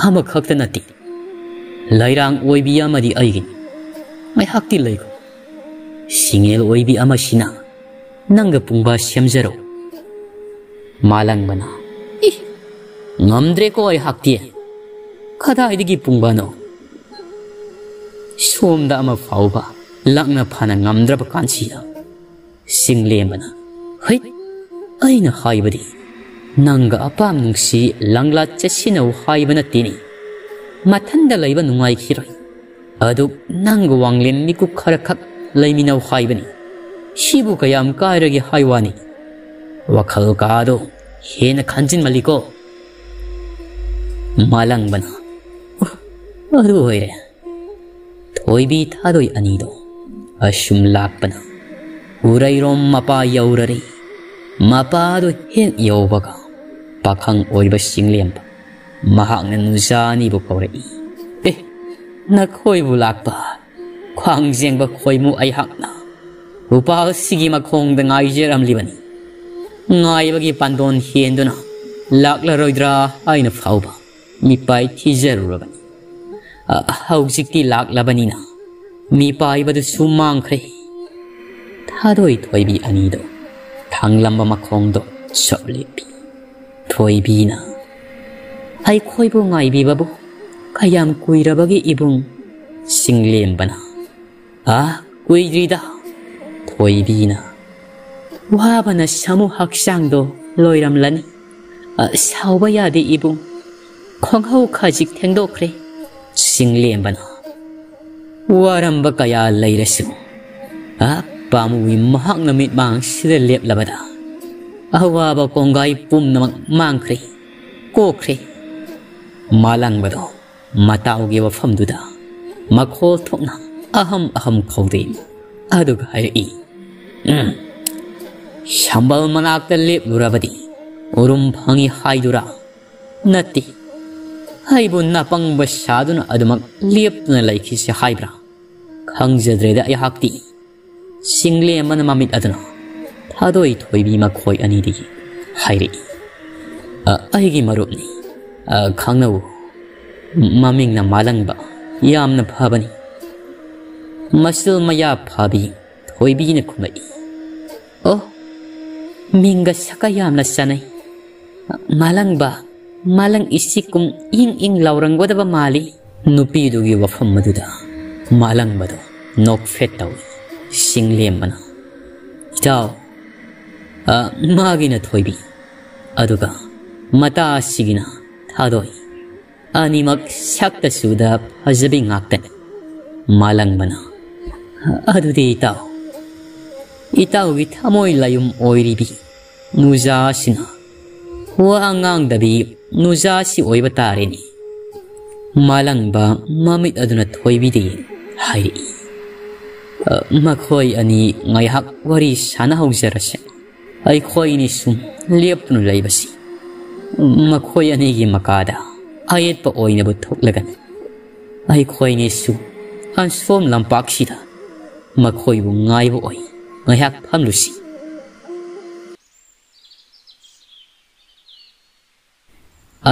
ꯑꯃꯈꯛꯇ ꯅꯠꯇꯦ꯫ ꯂꯩꯔꯥꯡ ꯑꯣꯏꯕꯤ ꯑꯃꯗꯤ ꯑꯩꯒꯤꯅꯤ꯫ ꯉꯥꯏꯍꯥꯛꯇꯤ ꯂꯩꯈꯣ꯫ ꯁꯤꯡꯉꯦꯜ ꯑꯣꯏꯕꯤ ꯑꯃꯁꯤꯅ ꯅꯪꯒ ꯄꯨꯡꯕꯥ ꯁꯦꯝꯖꯔꯣ꯫" ꯃꯥꯂꯪꯕꯅ, "ꯏ, ꯉꯝꯗ꯭ꯔꯦꯀꯣ ꯑꯩꯍꯥꯛꯇꯤ꯫ ꯀꯗꯥꯏꯗꯒꯤ ꯄꯨꯡꯕꯥꯅꯣ?" ꯁꯣꯝꯗ ꯑꯃ ꯐꯥꯎꯕ ꯂꯥꯛꯅ ꯐꯅ ꯉꯝꯗ꯭ꯔꯕ ꯀꯥꯟꯁꯤꯗ ꯁꯤꯡꯂꯦꯝꯕꯅ, "ꯍꯩꯠ, ꯑꯩꯅ ꯍꯥꯏꯕꯗꯤ ꯅꯪꯒ ꯑꯄꯥꯝ ꯅꯨꯡꯁꯤ ꯂꯪꯂꯥ ꯆꯠꯁꯤꯟꯅꯧ ꯍꯥꯏꯕ ꯅꯠꯇꯦꯅꯦ꯫ ꯃꯊꯟꯗ ꯂꯩꯕ ꯅꯨꯡꯉꯥꯏꯈꯤꯔꯣꯏ꯫ ꯑꯗꯨ ꯅꯪꯒ ꯋꯥꯡꯂꯦꯟ ꯃꯤꯀꯨꯞ ꯈꯔꯈꯛ ꯂꯩꯃꯤꯟꯅꯧ ꯍꯥꯏꯕꯅꯤ꯫ ꯁꯤꯕꯨ ꯀꯌꯥꯝ ꯀꯥꯏꯔꯒꯦ ꯍꯥꯏ ꯋꯥꯅꯤ꯫ ꯋꯥꯈꯜ ꯀꯥꯗꯣ ꯍꯦꯟꯅ ꯈꯟꯖꯤꯟꯃꯜꯂꯤꯀꯣ꯫" ꯃꯥꯂꯪꯕꯅ, "ꯑꯣ, ꯑꯗꯨ ꯑꯣꯏꯔꯦ꯫" ꯊꯣꯏꯕꯤ ꯊꯥꯗꯣꯏ ꯑꯅꯤꯗꯣ ꯑꯁꯨꯝ ꯂꯥꯛꯄꯅ ꯎꯔꯩꯔꯣꯝ ꯃꯄꯥ ꯌꯧꯔꯔꯦ꯫ ꯃꯄꯥꯗꯣ ꯍꯦꯛ ꯌꯧꯕꯒ ꯄꯥꯈꯪ ꯑꯣꯏꯕ ꯆꯤꯡꯂꯦꯝꯕ꯫ ꯃꯍꯥꯛꯅ ꯅꯨꯖꯥ ꯑꯅꯤꯕꯨ ꯀꯧꯔꯛꯏ꯫ "ꯑꯦ, ꯅꯈꯣꯏꯕꯨ ꯂꯥꯛꯄ ꯈ꯭ꯋꯥꯡꯖꯦꯡꯕ ꯈꯣꯏꯃꯨ ꯑꯩꯍꯥꯛꯅ ꯎꯄꯥꯜꯁꯤꯒꯤ ꯃꯈꯣꯡꯗ ꯉꯥꯏꯖꯔꯝꯂꯤꯕꯅꯤ꯫ ꯉꯥꯏꯕꯒꯤ ꯄꯥꯟꯗꯣꯟ ꯍꯦꯟꯗꯨꯅ ꯂꯥꯛꯂꯔꯣꯏꯗ꯭ꯔꯥ ꯍꯥꯏꯅ ꯐꯥꯎꯕ ꯃꯤꯄꯥꯏ ꯊꯤꯖꯔꯨꯔꯕꯅꯤ꯫ ꯑ, ꯍꯧꯖꯤꯛꯇꯤ ꯂꯥꯛꯂꯕꯅꯤꯅ ꯃꯤꯄꯥꯏꯕꯗꯨꯁꯨ ꯃꯥꯡꯈ꯭ꯔꯦ"꯫ ꯊꯥꯗꯣꯏ ꯊꯣꯏꯕꯤ ꯑꯅꯤꯗꯣ ꯊꯥꯡꯂꯝꯕ ꯃꯈꯣꯡꯗꯣ ꯆꯞ ꯂꯦꯞꯄꯤ꯫ ꯊꯣꯏꯕꯤꯅ, "ꯑꯩꯈꯣꯏꯕꯨ ꯉꯥꯏꯕꯤꯕꯕꯨ ꯀꯌꯥꯝ ꯀꯨꯏꯔꯕꯒꯦ ꯏꯕꯨꯡ?" ꯆꯤꯡꯂꯦꯝꯕꯅ, "ꯑꯥ, ꯀꯨꯏꯗ꯭ꯔꯤꯗ"꯫ ꯊꯣꯏꯕꯤꯅ, "ꯋꯥꯕꯅ ꯁꯥꯃꯨ ꯍꯛꯆꯥꯡꯗꯣ ꯂꯣꯏꯔꯝꯂꯅꯤ꯫ ꯑ, ꯁꯥꯎꯕ ꯌꯥꯗꯦ ꯏꯕꯨꯡ, ꯈꯣꯡꯍꯧ ꯈꯖꯤꯛ ꯊꯦꯡꯗꯣꯛꯈ꯭ꯔꯦ"꯫ ꯆꯤꯡꯂꯦꯝꯕꯅ, "ꯋꯥꯔꯝꯕ ꯀꯌꯥ ꯂꯩꯔꯁꯨ, ꯑ, ꯄꯥꯝꯃꯨꯏ ꯃꯍꯥꯛꯅ ꯃꯤꯠꯃꯥꯡꯁꯤꯗ ꯂꯦꯞꯂꯕꯗ ꯑꯋꯥꯕ ꯀꯣꯡꯒꯥꯏ ꯄꯨꯝꯅꯃꯛ ꯃꯥꯡꯈ꯭ꯔꯦ, ꯀꯣꯛꯈ꯭ꯔꯦ"꯫ ꯃꯥꯂꯪꯕꯗꯣ ꯃꯇꯥꯎꯒꯤ ꯋꯥꯐꯝꯗꯨꯗ ꯃꯈꯣꯜ ꯊꯣꯛꯅ ꯑꯍꯝ ꯑꯍꯝ ꯈꯧꯗꯦ꯫ ꯑꯗꯨꯒ ꯍꯥꯏꯔꯛꯏ, "ꯎꯝ, ꯁꯝꯕꯜ ꯃꯅꯥꯛꯇ ꯂꯦꯞꯂꯨꯔꯕꯗꯤ ꯎꯔꯨꯝ ꯐꯪꯏ ꯍꯥꯏꯗꯨꯔꯥ? ꯅꯠꯇꯦ, ꯑꯩꯕꯨ ꯅꯄꯪꯕ ꯁꯥꯗꯨꯅ ꯑꯗꯨꯃꯛ ꯂꯦꯞꯇꯨꯅ ꯂꯩꯈꯤꯁꯤ ꯍꯥꯏꯕ꯭ꯔꯥ? ꯈꯪꯖꯗ꯭ꯔꯦꯗ ꯑꯩꯍꯥꯛꯇꯤ"꯫ ꯆꯤꯡꯂꯦꯝꯕꯅ ꯃꯃꯤꯠ ꯑꯗꯨꯅ ꯊꯥꯗꯣꯏ ꯊꯣꯏꯕꯤ ꯃꯈꯣꯏ ꯑꯅꯤꯗꯒꯤ ꯍꯥꯏꯔꯛꯏ, "ꯑ, ꯑꯩꯒꯤ ꯃꯔꯨꯞꯅꯤ꯫ ꯑ, ꯈꯪꯅꯧ, ꯃꯃꯤꯡꯅ ꯃꯥꯂꯪꯕ꯫ ꯌꯥꯝꯅ ꯐꯕꯅꯤ"꯫ ꯃꯆꯤꯜ ꯃꯌꯥ ꯐꯥꯕꯤ ꯊꯣꯏꯕꯤꯅ ꯈꯨꯝꯂꯛꯏ, "ꯑꯣ, ꯃꯤꯡꯒ ꯁꯛꯀ ꯌꯥꯝꯅ ꯆꯥꯅꯩ꯫ ꯃꯥꯂꯪꯕ, ꯃꯥꯂꯪ ꯏꯁꯤꯛ ꯀꯨꯝ ꯏꯪ ꯏꯪ ꯂꯥꯎꯔꯝꯒꯗꯕ ꯃꯥꯜꯂꯤ"꯫ ꯅꯨꯄꯤꯗꯨꯒꯤ ꯋꯥꯐꯝ ꯑꯗꯨꯗ ꯃꯥꯂꯪꯕꯗꯣ ꯅꯣꯛꯐꯦꯠ ꯇꯧꯏ꯫ ꯆꯤꯡꯂꯦꯝꯕꯅ, "ꯏꯇꯥꯎ, ꯑ, ꯃꯥꯒꯤꯅ ꯊꯣꯏꯕꯤ, ꯑꯗꯨꯒ ꯃꯇꯥ ꯑꯁꯤꯒꯤꯅ ꯊꯥꯗꯣꯏ꯫ ꯑꯅꯤꯃꯛ ꯁꯛꯇ ꯆꯨꯗ ꯐꯖꯕꯤ ꯉꯥꯛꯇꯅꯤ"꯫ ꯃꯥꯂꯪꯕꯅ, "ꯑꯗꯨꯗꯤ ꯏꯇꯥꯎ, ꯏꯇꯥꯎꯒꯤ ꯊꯃꯣꯏ ꯂꯥꯌꯨꯝ ꯑꯣꯏꯔꯤꯕꯤ ꯅꯨꯖꯥꯁꯤꯅ ꯋꯥ ꯉꯥꯡꯗꯕꯤ ꯅꯨꯖꯥꯁꯤ ꯑꯣꯏꯕ ꯇꯥꯔꯦꯅꯦ"꯫ ꯃꯥꯂꯪꯕ ꯃꯃꯤꯠ ꯑꯗꯨꯅ ꯊꯣꯏꯕꯤꯗꯒꯤ ꯍꯥꯏꯔꯛꯏ, "ꯑ, ꯃꯈꯣꯏ ꯑꯅꯤ ꯉꯥꯏꯍꯥꯛ ꯋꯥꯔꯤ ꯁꯥꯟꯅꯍꯧꯖꯔꯁꯦ꯫ ꯑꯩꯈꯣꯏꯅꯤ ꯁꯨꯝ ꯂꯦꯞꯇꯨꯅ ꯂꯩꯕꯁꯤ ꯃꯈꯣꯏ ꯑꯅꯤꯒꯤ ꯃꯀꯥꯗ ꯑꯌꯦꯠꯄ ꯑꯣꯏꯅꯕ ꯊꯣꯛꯂꯒꯅꯤ꯫ ꯑꯩꯈꯣꯏꯅꯤꯁꯨ ꯑꯁꯣꯝ ꯂꯝꯄꯥꯛꯁꯤꯗ ꯃꯈꯣꯏꯕꯨ ꯉꯥꯏꯕ ꯑꯣꯏ ꯉꯥꯏꯍꯥꯛ ꯐꯝꯂꯨꯁꯤ꯫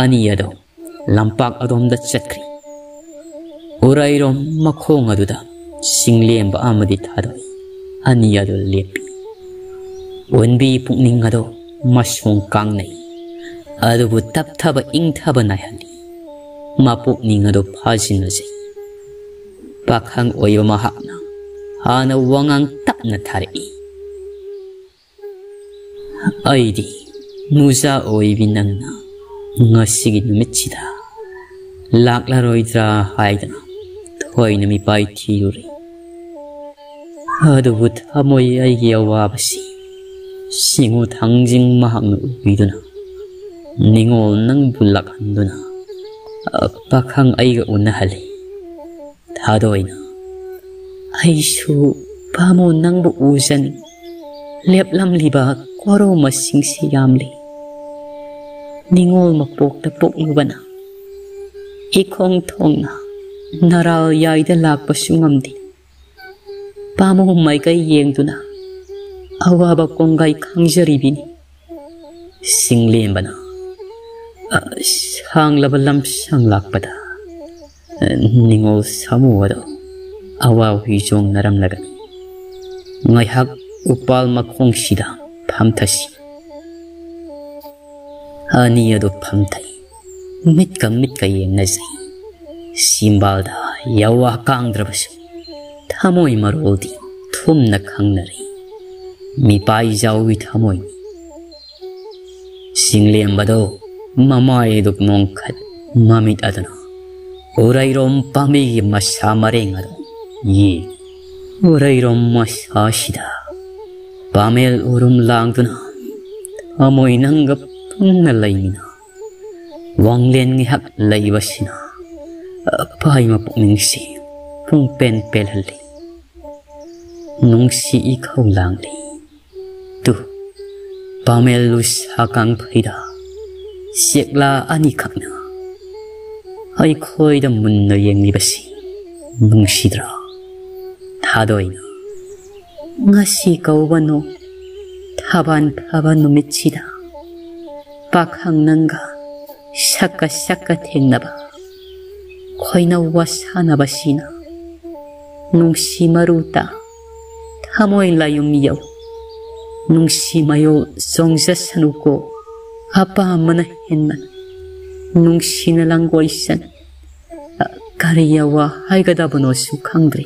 ꯑꯅꯤ ꯑꯗꯨ ꯂꯝꯄꯥꯛ ꯑꯗꯣꯝꯗ ꯆꯠꯈ꯭ꯔꯤ꯫ ꯎꯔꯩꯔꯣꯝ ꯃꯈꯣꯡ ꯑꯗꯨꯗ ꯆꯤꯡꯂꯦꯝꯕ ꯑꯃꯗꯤ ꯊꯥꯗꯣꯛꯏ꯫ ꯑꯅꯤ ꯑꯗꯨ ꯂꯦꯞꯄꯤ꯫ ꯑꯣꯟꯕꯤ ꯄꯨꯛꯅꯤꯡ ꯑꯗꯨ ꯃꯁꯣꯡ ꯀꯥꯡꯅꯩ꯫ ꯑꯗꯨꯕꯨ ꯇꯞꯊꯕ ꯏꯪꯊꯕ ꯅꯥꯏꯍꯜꯂꯤ꯫ ꯃꯄꯨꯛꯅꯤꯡ ꯑꯗꯨ ꯐꯥꯖꯤꯟꯅꯖꯩ꯫ ꯄꯥꯈꯪ ꯑꯣꯏꯕ ꯃꯍꯥꯛꯅ ꯍꯥꯟꯅ ꯋꯥꯉꯥꯡ ꯇꯞꯅ ꯊꯥꯔꯛꯏ꯫ ꯑꯩꯗꯤ ꯅꯨꯖꯥ ꯑꯣꯏꯕꯤ ꯅꯪꯅ ꯉꯁꯤꯒꯤ ꯅꯨꯃꯤꯠꯁꯤꯗ ꯂꯥꯛꯂꯔꯣꯏꯗ꯭ꯔꯥ ꯍꯥꯏꯗꯅ ꯊꯣꯏꯅ ꯃꯤꯄꯥꯏ ꯊꯤꯔꯨꯔꯦ꯫ ꯑꯗꯨꯕꯨ ꯊꯃꯣꯏ ꯑꯩꯒꯤ ꯑꯋꯥꯕꯁꯤ ꯁꯤꯡꯉꯨ ꯊꯥꯡꯖꯤꯡ ꯃꯍꯥꯛꯅ ꯎꯕꯤꯗꯨꯅ ꯅꯤꯉꯣꯜ ꯅꯪꯕꯨ ꯂꯥꯛꯍꯟꯗꯨꯅ ꯄꯥꯈꯪ ꯑꯩꯒ ꯎꯅꯍꯜꯂꯤ꯫ ꯊꯥꯗꯣꯏꯅ ꯑꯩꯁꯨ ꯄꯥꯃꯨ ꯅꯪꯕꯨ ꯎꯖꯅꯤꯡ꯫ ꯂꯦꯞꯂꯝꯂꯤꯕ ꯀꯣꯔꯧ ꯃꯁꯤꯡꯁꯤ ꯌꯥꯝꯂꯤ꯫ ꯅꯤꯉꯣꯜ ꯃꯄꯣꯛꯇ ꯄꯣꯛꯂꯨꯕꯅ ꯏꯈꯣꯡ ꯊꯣꯡꯅ ꯅꯔꯥꯜ ꯌꯥꯏꯗ ꯂꯥꯛꯄꯁꯨ ꯉꯝꯗꯦ꯫ ꯄꯥꯃꯨ ꯃꯥꯏꯀꯩ ꯌꯦꯡꯗꯨꯅ ꯑꯋꯥꯕ ꯀꯣꯡꯒꯥꯏ ꯈꯥꯡꯖꯔꯤꯕꯤꯅꯤ꯫ ꯁꯤꯡꯂꯦꯝꯕꯅ ꯁꯥꯡꯂꯕ ꯂꯝꯁꯥꯡ ꯂꯥꯛꯄꯗ ꯅꯤꯉꯣꯜ ꯁꯥꯃꯨ ꯑꯗꯣ ꯑꯋꯥ ꯍꯨꯏ ꯆꯣꯡꯅꯔꯝꯂꯒꯅꯤ꯫ ꯉꯥꯏꯍꯥꯛ ꯎꯄꯥꯜ ꯃꯈꯣꯡꯁꯤꯗ ꯐꯝꯊꯁꯤ꯫ ꯑꯅꯤ ꯑꯗꯨ ꯐꯝꯊꯩ꯫ ꯃꯤꯠꯀ ꯃꯤꯠꯀ ꯌꯦꯡꯅꯖꯩ꯫ ꯁꯤꯝꯕꯥꯜꯗ ꯌꯥꯋꯥ ꯀꯥꯡꯗ꯭ꯔꯕꯁꯨ ꯊꯃꯣꯏ ꯃꯔꯣꯜꯗꯤ ꯊꯨꯝꯅ ꯈꯪꯅꯔꯦ꯫ ꯃꯤꯄꯥꯏ ꯖꯥꯎꯒꯤ ꯊꯃꯣꯏꯅꯤ꯫ ꯁꯤꯡꯂꯦꯝꯕꯗꯣ ꯃꯃꯥꯏ ꯑꯗꯨ ꯅꯣꯡꯈꯠ ꯃꯃꯤꯠ ꯑꯗꯨꯅ ꯎꯔꯩꯔꯣꯝ ꯄꯥꯝꯕꯤꯒꯤ ꯃꯁꯥ ꯃꯔꯦꯡ ꯑꯗꯨ ꯌꯦꯡ꯫ ꯎꯔꯩꯔꯣꯝ ꯃꯁꯥꯁꯤꯗ ꯄꯥꯃꯦꯜ ꯎꯔꯨꯝ ꯂꯥꯡꯗꯨꯅ ꯊꯃꯣꯏ ꯅꯪꯒ ꯄꯨꯟꯅ ꯂꯩꯃꯤꯟꯅ ꯋꯥꯡꯂꯦꯟ ꯉꯥꯏꯍꯥꯛ ꯂꯩꯕꯁꯤꯅ ꯑꯄꯥꯏ ꯃꯄꯨꯛꯅꯤꯡꯁꯤ ꯄꯨꯡ ꯄꯦꯟ ꯄꯦꯜꯍꯜꯂꯤ꯫ ꯅꯨꯡꯁꯤ ꯏꯈꯧ ꯂꯥꯡꯂꯤ꯫ ꯇꯨ, ꯄꯥꯃꯦꯜ ꯂꯨꯁꯥ ꯀꯥꯡꯐꯩꯗ ꯆꯦꯛꯂꯥ ꯑꯅꯤꯈꯛꯅ ꯑꯩꯈꯣꯏꯗ ꯃꯨꯟꯅ ꯌꯦꯡꯂꯤꯕꯁꯤ ꯅꯨꯡꯁꯤꯗ꯭ꯔꯥ? ꯊꯥꯗꯣꯏꯅ ꯉꯁꯤ ꯀꯧꯕꯅꯣ ꯊꯥꯕꯥꯟ ꯐꯥꯕ ꯅꯨꯃꯤꯠꯁꯤꯗ ꯄꯥꯈꯪ ꯅꯪꯒ ꯁꯛꯀ ꯁꯛꯀ ꯊꯦꯡꯅꯕ, ꯈꯣꯏꯅꯧ ꯋꯥꯁꯥꯟꯅꯕꯁꯤꯅ ꯅꯨꯡꯁꯤ ꯃꯔꯨꯇ ꯊꯃꯣꯏ ꯂꯥꯌꯨꯝ ꯌꯧ꯫ ꯅꯨꯡꯁꯤ ꯃꯌꯣꯜ ꯆꯣꯡꯖꯁꯅꯨꯀꯣ, ꯑꯄꯥꯝꯕꯅ ꯍꯦꯟꯃꯟ꯫ ꯅꯨꯡꯁꯤꯅ ꯂꯥꯡꯒꯣꯏꯁꯟ꯫ ꯀꯔꯤ ꯌꯥꯋꯥ ꯍꯥꯏꯒꯗꯕꯅꯣꯁꯨ ꯈꯪꯗ꯭ꯔꯦ꯫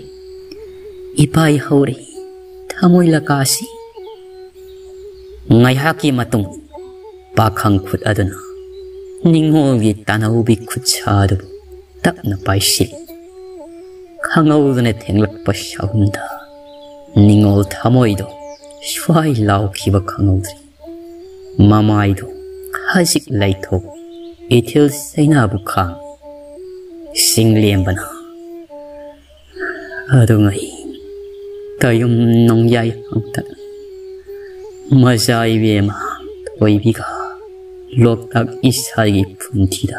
ꯏꯄꯥꯏ ꯍꯧꯔꯦ ꯊꯃꯣꯏ ꯂꯀꯥꯁꯤ꯫ ꯉꯥꯏꯍꯥꯛꯀꯤ ꯃꯇꯨꯡ ꯄꯥꯈꯪ ꯈꯨꯠ ꯑꯗꯨꯅ ꯅꯤꯡꯉꯣꯜꯒꯤ ꯇꯥꯅꯧꯕꯤ ꯈꯨꯠꯁꯥ ꯑꯗꯨꯕꯨ ꯇꯞꯅ ꯄꯥꯏꯁꯤꯜꯂꯤ꯫ ꯈꯪꯍꯧꯗꯅ ꯊꯦꯡꯂꯛꯄ ꯁꯥꯍꯨꯝꯗ ꯅꯤꯡꯉꯣꯜ ꯊꯃꯣꯏꯗꯣ ꯁ꯭ꯋꯥꯏ ꯂꯥꯎꯈꯤꯕ ꯈꯪꯍꯧꯗ꯭ꯔꯦ꯫ ꯃꯃꯥꯏꯗꯣ ꯈꯖꯤꯛ ꯂꯩꯊꯣꯛ, ꯏꯊꯤꯜ ꯆꯩꯅꯥꯕꯨ ꯈꯥꯡ꯫ ꯆꯤꯡꯂꯦꯝꯕꯅ ꯑꯗꯨꯉꯩ ꯇꯌꯨꯝ ꯅꯣꯡꯌꯥꯏ ꯍꯪꯇꯛ ꯃꯖꯥ ꯏꯕꯦꯝꯃ ꯊꯣꯏꯕꯤꯒ ꯂꯣꯛꯇꯥꯛ ꯏꯁꯥꯒꯤ ꯐꯨꯝꯊꯤꯗ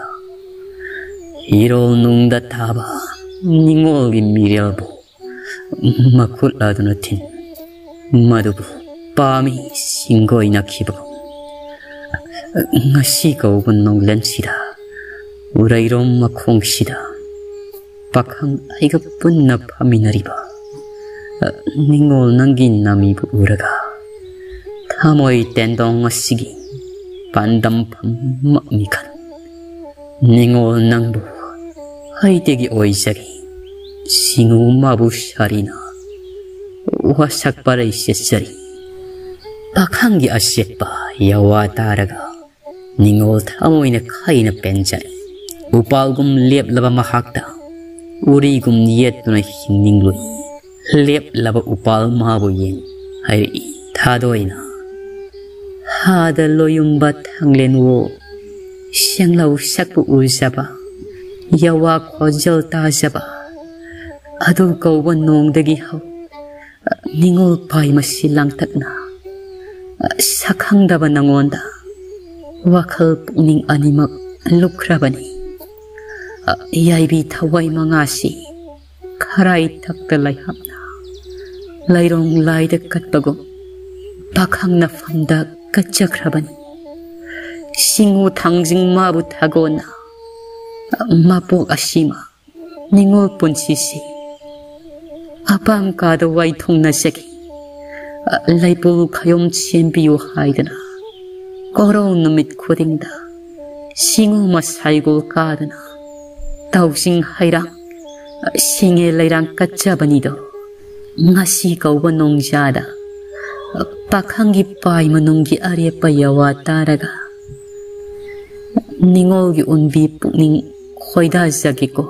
ꯏꯔꯣꯜ ꯅꯨꯡꯗ ꯊꯥꯕ ꯅꯤꯡꯉꯣꯜꯒꯤ ꯃꯤꯔꯦꯜꯕꯨ ꯃꯈꯨꯠ ꯑꯗꯨꯅ ꯊꯤꯟ, ꯃꯗꯨꯕꯨ ꯄꯥꯝꯃꯤ ꯁꯤꯡꯒꯣꯏꯅꯈꯤꯕ꯫ ꯉꯁꯤ ꯀꯧꯕ ꯅꯣꯡꯂꯦꯟꯁꯤꯗ, ꯎꯔꯩꯔꯣꯝ ꯃꯈꯣꯡꯁꯤꯗ, ꯄꯥꯈꯪ ꯑꯩꯒ ꯄꯨꯟꯅ ꯐꯝꯃꯤꯟꯅꯔꯤꯕ ꯅꯤꯡꯉꯣꯜ ꯅꯪꯒꯤ ꯅꯥꯃꯤꯕꯨ ꯎꯔꯒ, ꯊꯃꯣꯏ ꯇꯦꯟꯗꯣꯡ ꯑꯁꯤꯒꯤ ꯄꯥꯟꯗꯝ ꯐꯝꯃꯛꯅꯤ ꯈꯟ꯫ ꯅꯤꯡꯉꯣꯜ ꯅꯪꯕꯨ ꯑꯩꯗꯒꯤ ꯑꯣꯏꯖꯔꯤ꯫ ꯁꯤꯡꯎ ꯃꯥꯕꯨ ꯁꯥꯔꯤꯅ ꯋꯥꯁꯛ ꯄꯔꯩ ꯆꯦꯠꯆꯔꯤ꯫ ꯄꯥꯈꯪꯒꯤ ꯑꯆꯦꯠꯄ ꯌꯥꯋꯥ ꯇꯥꯔꯒ ꯅꯤꯡꯉꯣꯜ ꯊꯃꯣꯏꯅ ꯈꯥꯏꯅ ꯄꯦꯟꯖꯔꯤ꯫ ꯎꯄꯥꯜꯒꯨꯝ ꯂꯦꯞꯂꯕ ꯃꯍꯥꯛꯇ ꯎꯔꯤꯒꯨꯝ ꯌꯦꯠꯇꯨꯅ ꯍꯤꯡꯅꯤꯡꯂꯨꯏ꯫ ꯂꯦꯞꯂꯕ ꯎꯄꯥꯜ ꯃꯥꯕꯨ ꯌꯦꯡ ꯍꯥꯏꯔꯛꯏ ꯊꯥꯗꯣꯏꯅ꯫ ꯍꯥꯗ ꯂꯣꯌꯨꯝꯕ ꯊꯥꯡꯂꯦꯟꯋꯣ, ꯁꯦꯡꯂꯧ ꯁꯛꯄꯨ ꯎꯖꯕ, ꯌꯥꯋꯥ ꯈꯣꯟꯖꯦꯜ ꯇꯥꯖꯕ, ꯑꯗꯨ ꯀꯧꯕ ꯅꯣꯡꯗꯒꯤ ꯍꯧ, ꯅꯤꯡꯉꯣꯜ ꯄꯥꯏ ꯃꯁꯤ ꯂꯥꯡꯇꯛꯅ, ꯁꯛꯈꯪꯗꯕ ꯅꯉꯣꯟꯗ ꯋꯥꯈꯜ ꯄꯨꯛꯅꯤꯡ ꯑꯅꯤꯃꯛ ꯂꯨꯞꯈ꯭ꯔꯕꯅꯤ꯫ ꯌꯥꯏꯕꯤ ꯊꯋꯥꯏ ꯃꯉꯥꯁꯤ ꯈꯔꯥꯏ ꯊꯛꯇ ꯂꯩꯍꯥꯞꯅ ꯂꯩꯔꯣꯡ ꯂꯥꯏꯗ ꯀꯠꯄꯒꯨꯝ ꯄꯥꯈꯪ ꯅꯐꯝꯗ ꯀꯠꯆꯈ꯭ꯔꯕꯅꯤ꯫ ꯁꯤꯡꯉꯨ ꯊꯥꯡꯖꯤꯡ ꯃꯥꯕꯨ ꯊꯥꯒꯣꯟꯅ ꯃꯄꯣꯛ ꯑꯁꯤꯃ ꯅꯤꯉꯣꯜ ꯄꯨꯟꯁꯤꯁꯤ ꯑꯄꯥꯝ ꯀꯥꯗ ꯋꯥꯏꯊꯨꯡꯅꯖꯈꯤ꯫ ꯂꯩꯄꯨꯜ ꯈꯌꯣꯝ ꯁꯦꯝꯕꯤꯌꯨ ꯍꯥꯏꯗꯅ ꯀꯣꯔꯧ ꯅꯨꯃꯤꯠ ꯈꯨꯗꯤꯡꯗ ꯁꯤꯡꯉꯨ ꯃꯁꯥꯏꯒꯣꯜ ꯀꯥꯗꯅ ꯇꯧꯁꯤꯡ ꯍꯩꯔꯥꯡ ꯁꯤꯡꯉꯦ ꯂꯩꯔꯥꯡ ꯀꯠꯆꯕꯅꯤꯗꯣ꯫ ꯉꯁꯤ ꯀꯧꯕ ꯅꯣꯡꯖꯥꯗ ꯄꯥꯈꯪꯒꯤ ꯄꯥꯏ ꯃꯅꯨꯡꯒꯤ ꯑꯔꯦꯞꯄ ꯌꯥꯋꯥ ꯇꯥꯔꯒ ꯅꯤꯉꯣꯜꯒꯤ ꯎꯟꯕꯤ ꯄꯨꯛꯅꯤꯡ ꯈꯣꯏꯗꯥꯖꯒꯦꯀꯣ꯫